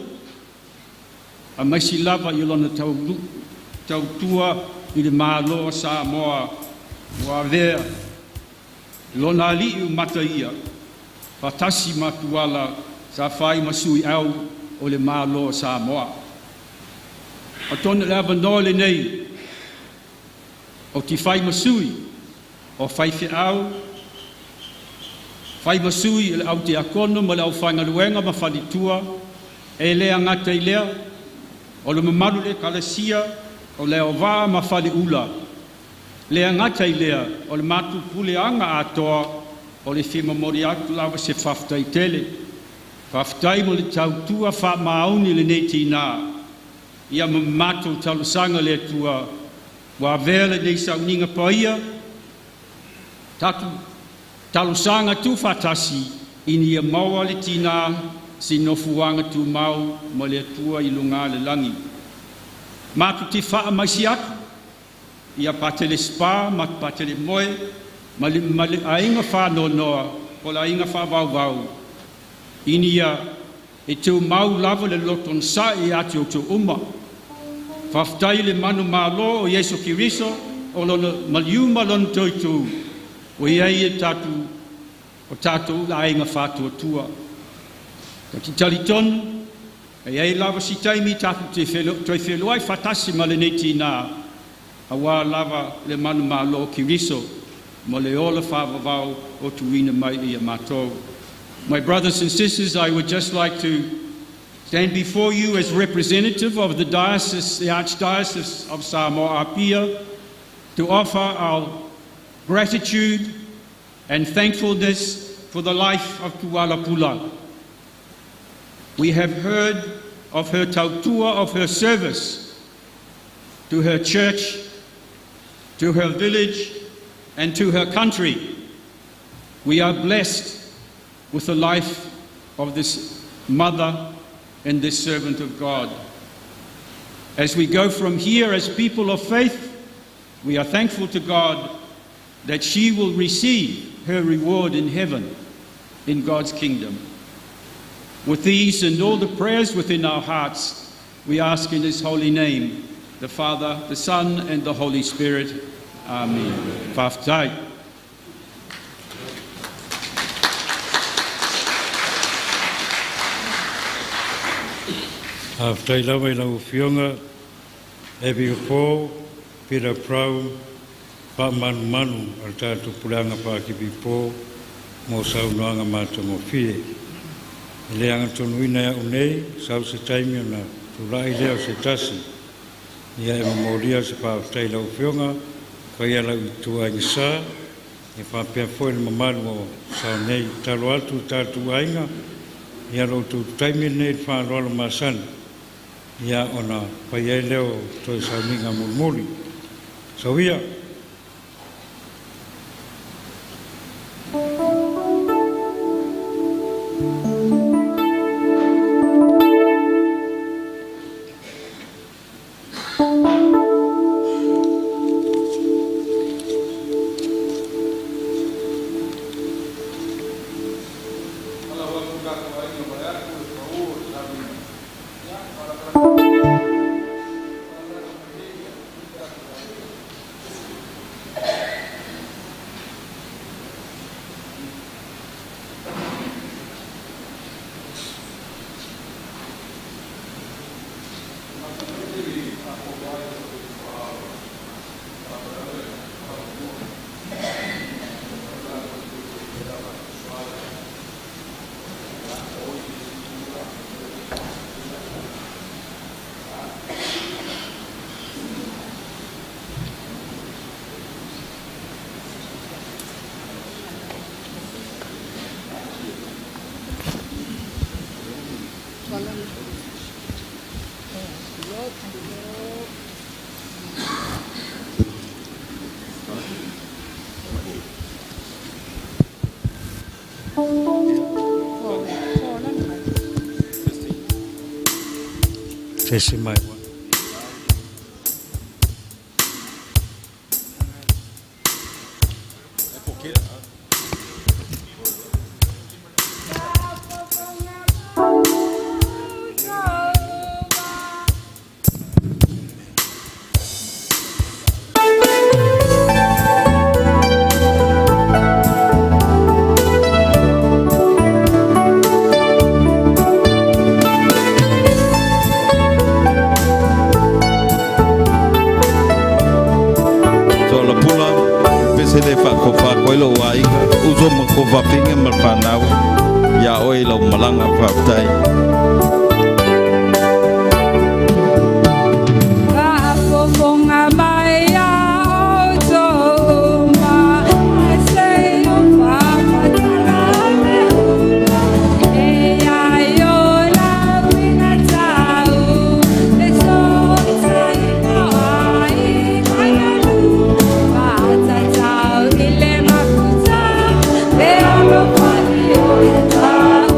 aemaise lava i lona tautua i le Malo o Samoa ua avea lona alii o Mataia, faatasi ma Tuala sa fai ma sui au o le Malo o Samoa. O tonu le avanoa lenei O te fai masui, o fai whiau, fai masui le au te akono ma le au whaingaluenga ma whalitua, e lea ngata i lea, o le mamalu le kalasia, o le o vā ma whale ula. Lea ngata i lea, o le matu pule anga atoa, o le whima mori atu lawa se whaftai tele. Whaftai mo le tautua wha mauni le nei tina. Ia mamatu talusanga le tua, wa vele nei sauninga paia, tatu talusanga tu whatasi, ini ia maua le tina, si nofuanga tu mau, mo le tua i lunga le langi. Mātu te whaa mai si atu, ia patele spa, ma patele moe, ma le ainga wha noa, o la ainga wha vau vau. Ini ia e tū mau lava le loton sa i atu o tū uma. Whaftai le manu mālo o Yesu Kiriso, o lona maliuma lona toitu, o iai e tatu, o tātou la ainga whātua tua. Ta ti tali tonu, e ai lava si taimi tātou te toi wheloai whatasi ma le nei tina, a wā lava le manu mālo o Kiriso, mo le ola whāwawau o tuina mai i a mātou. My brothers and sisters, I would just like to stand before you as representative of the diocese, the Archdiocese of Samoa Apia, to offer our gratitude and thankfulness for the life of Tuala Pula. We have heard of her tautua, of her service to her church, to her village, and to her country. We are blessed with the life of this mother and this servant of God. As we go from here as people of faith, we are thankful to God that she will receive her reward in heaven, in God's kingdom. With these and all the prayers within our hearts, we ask in His holy name, the Father, the Son, and the Holy Spirit. Amen. Whaftai. Whaftai lava i lau fionga, e po, Peter Prau, wha manu manu, al tātou pulanga whākipi pō, mō saunoanga mātongo fie. E le anga tonuina ia unei, sau se taimi o na tūrai lea o se tasi. Ia e mamoria se whaftai lau fionga, ka ia lau i tua inga sa, e whapea foe le mamalu o sao nei talo atu tātou ainga, ia lau tū taimi nei le whaaloalo masani. Ia ona pai ai leo toi sauninga mulmuli. Sauia. Tesi mai. Lou uso ma kou faafeiga ma le fanau iā oe i lau malaga faafetai. Faafofoga mai ia outou uma, se i faamatala mea uma, e ai o lauina tau, le sootaiga ai magalu, faatatau i le mafuta, le alofani o le tau.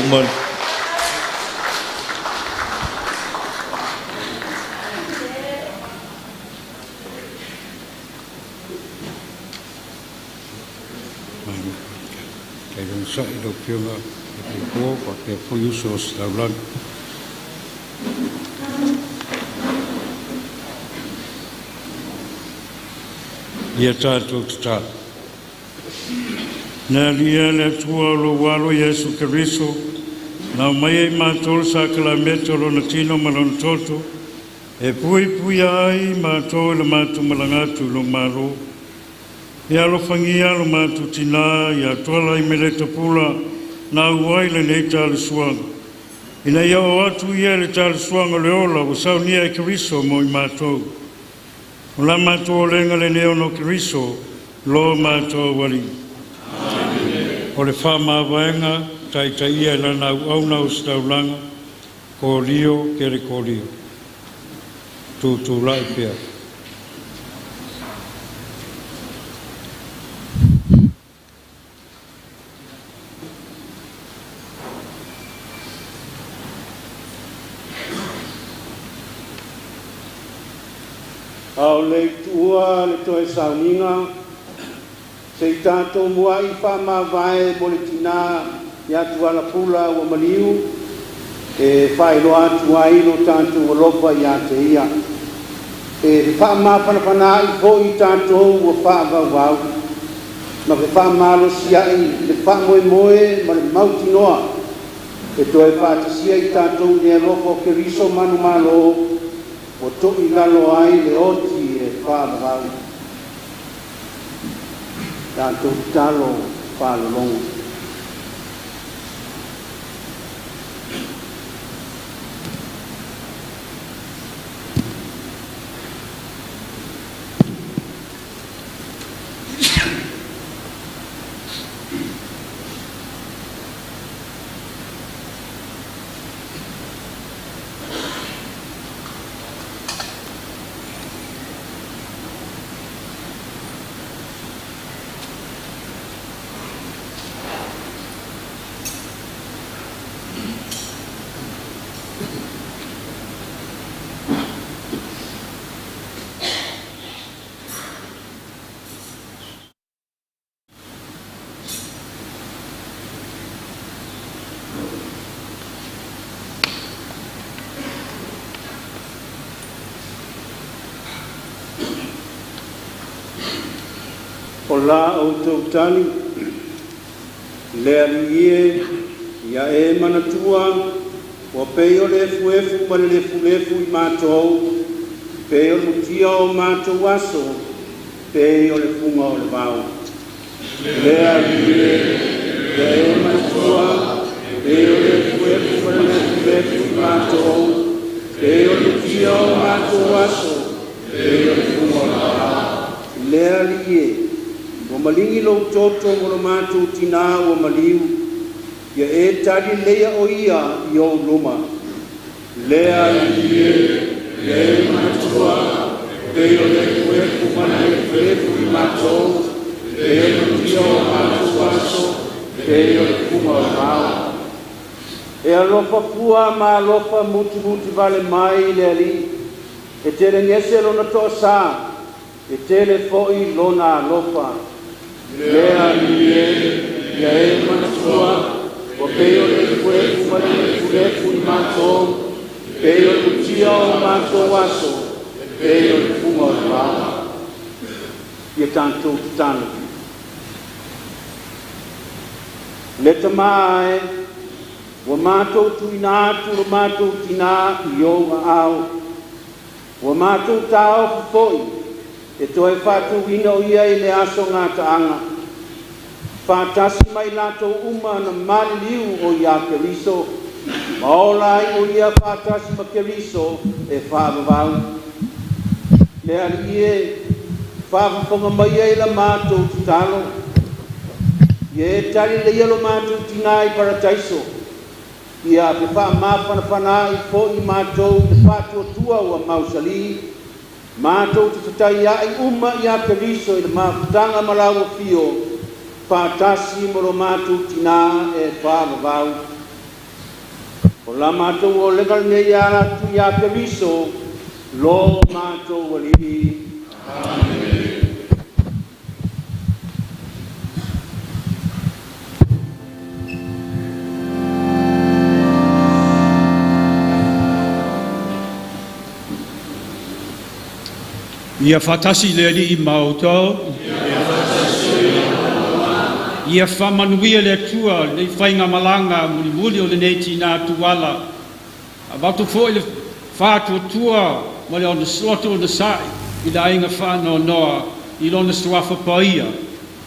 uma Kei lona sa'i lau Afioga i le Piko faapea foi uso o se taulaga. Ia tatou tatalo. Le Alii e, le Atua o lou Alo Iesu Keriso, na aumaia i matou le sakalameta o Lona Tino ma Lona Toto, e puipuia ai matou i le matou malaga atu i lou Malo. Ia alofagia lo matou tinā ia Tuala i Meletapula na auai lenei talisuaga. Ina ia oo atu ia i le talisuaga o le ola ua saunia e Keriso mo i matou. O la matou olega lenei ona o Keriso, lo matou Alii. O le faamavaega taitaia e lana auauna ositaulaga Kolio Kelekolio. Tutulai pea. A o le i tuua le toe sauniga, se i tatou muai faamavae mo le tinā ia Tuala Pula ua maliu, e faailoa atu ai lo tatou alofa ia te ia. E faamafanafanaai foi tatou ua faavauvau ma fefaamalosi i le faamoemoe ma le mautinoa e toe faatasia i tatou i le alofa o Keriso manumalo ua toʻilalo ai le oti e faavavau. Tatou tatalo faalologo. O la outou tali, le Alii e, ia e manatua, ua pei o le efuefu ma le lefulefu i matou, pei o le mutia o matou aso, pei o le fuga o le vao. Le Alii e, ia e manatua, pei o le efuefu ma le lefulefu i matou, pei o le mutia o matou aso, pei o le fuga o le vao. Le Alii e, ua maligi lou toto mo lo matou tinā ua maliu, ia e tali leia o ia i ou luma. Le Alii e, ia e manatua, pei o le efuefu ma le lefulefu i matou, pei o le mutia o matou aso, pei o le fuga o le vao. E alofa fua ma alofa mutimuti vale mai le Alii, e telegese lona toasā, e tele foi lona alofa. Le Alii e, ia e manatua, ua pei o le efuefu ma le lefulefu i matou, pei o le mutia o matou aso, pei o le fuga o le vao. Ia tatou tatalo. Le Tamā e, ua matou tuuina atu lo matou tinā i ou aao, ua matou taofi foi e toe faatuina o ia i le aso gataaga, faatasi mai latou uma na maliliu o iā Keriso, ma ola ai o ia faatasi ma Keriso e faavavau. Le Alii e, faafofoga mai ai la matou tatalo, ia e tali leia lo matou tinā i parataiso, ia fefaamafanafanaai foi matou i le faatuatua ua mausalī, matou te fetaiai uma iā Keriso i le mafutaga ma laua fio, faatasi mo lo matou tinā e faavavau. O la matou olega lenei e ala atu iā Keriso lo matou Alii. Amene. Ia faatasi le Alii ma outou. Ia faamanuia le Atua lenei faigamalaga mulimuli o lenei tinā Tuala. Avatu foi le faatuatua ma le loto onosa'i i le aiga faanoanoa i lona suafa paia,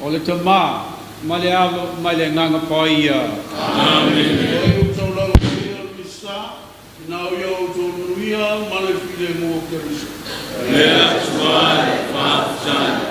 o le Tamā ma le Alo ma le Agaga Paia. Amene. O taulaga o le Misa, ina o ia outou manuia ma le filemu o Keriso. Le Atua e faafetai.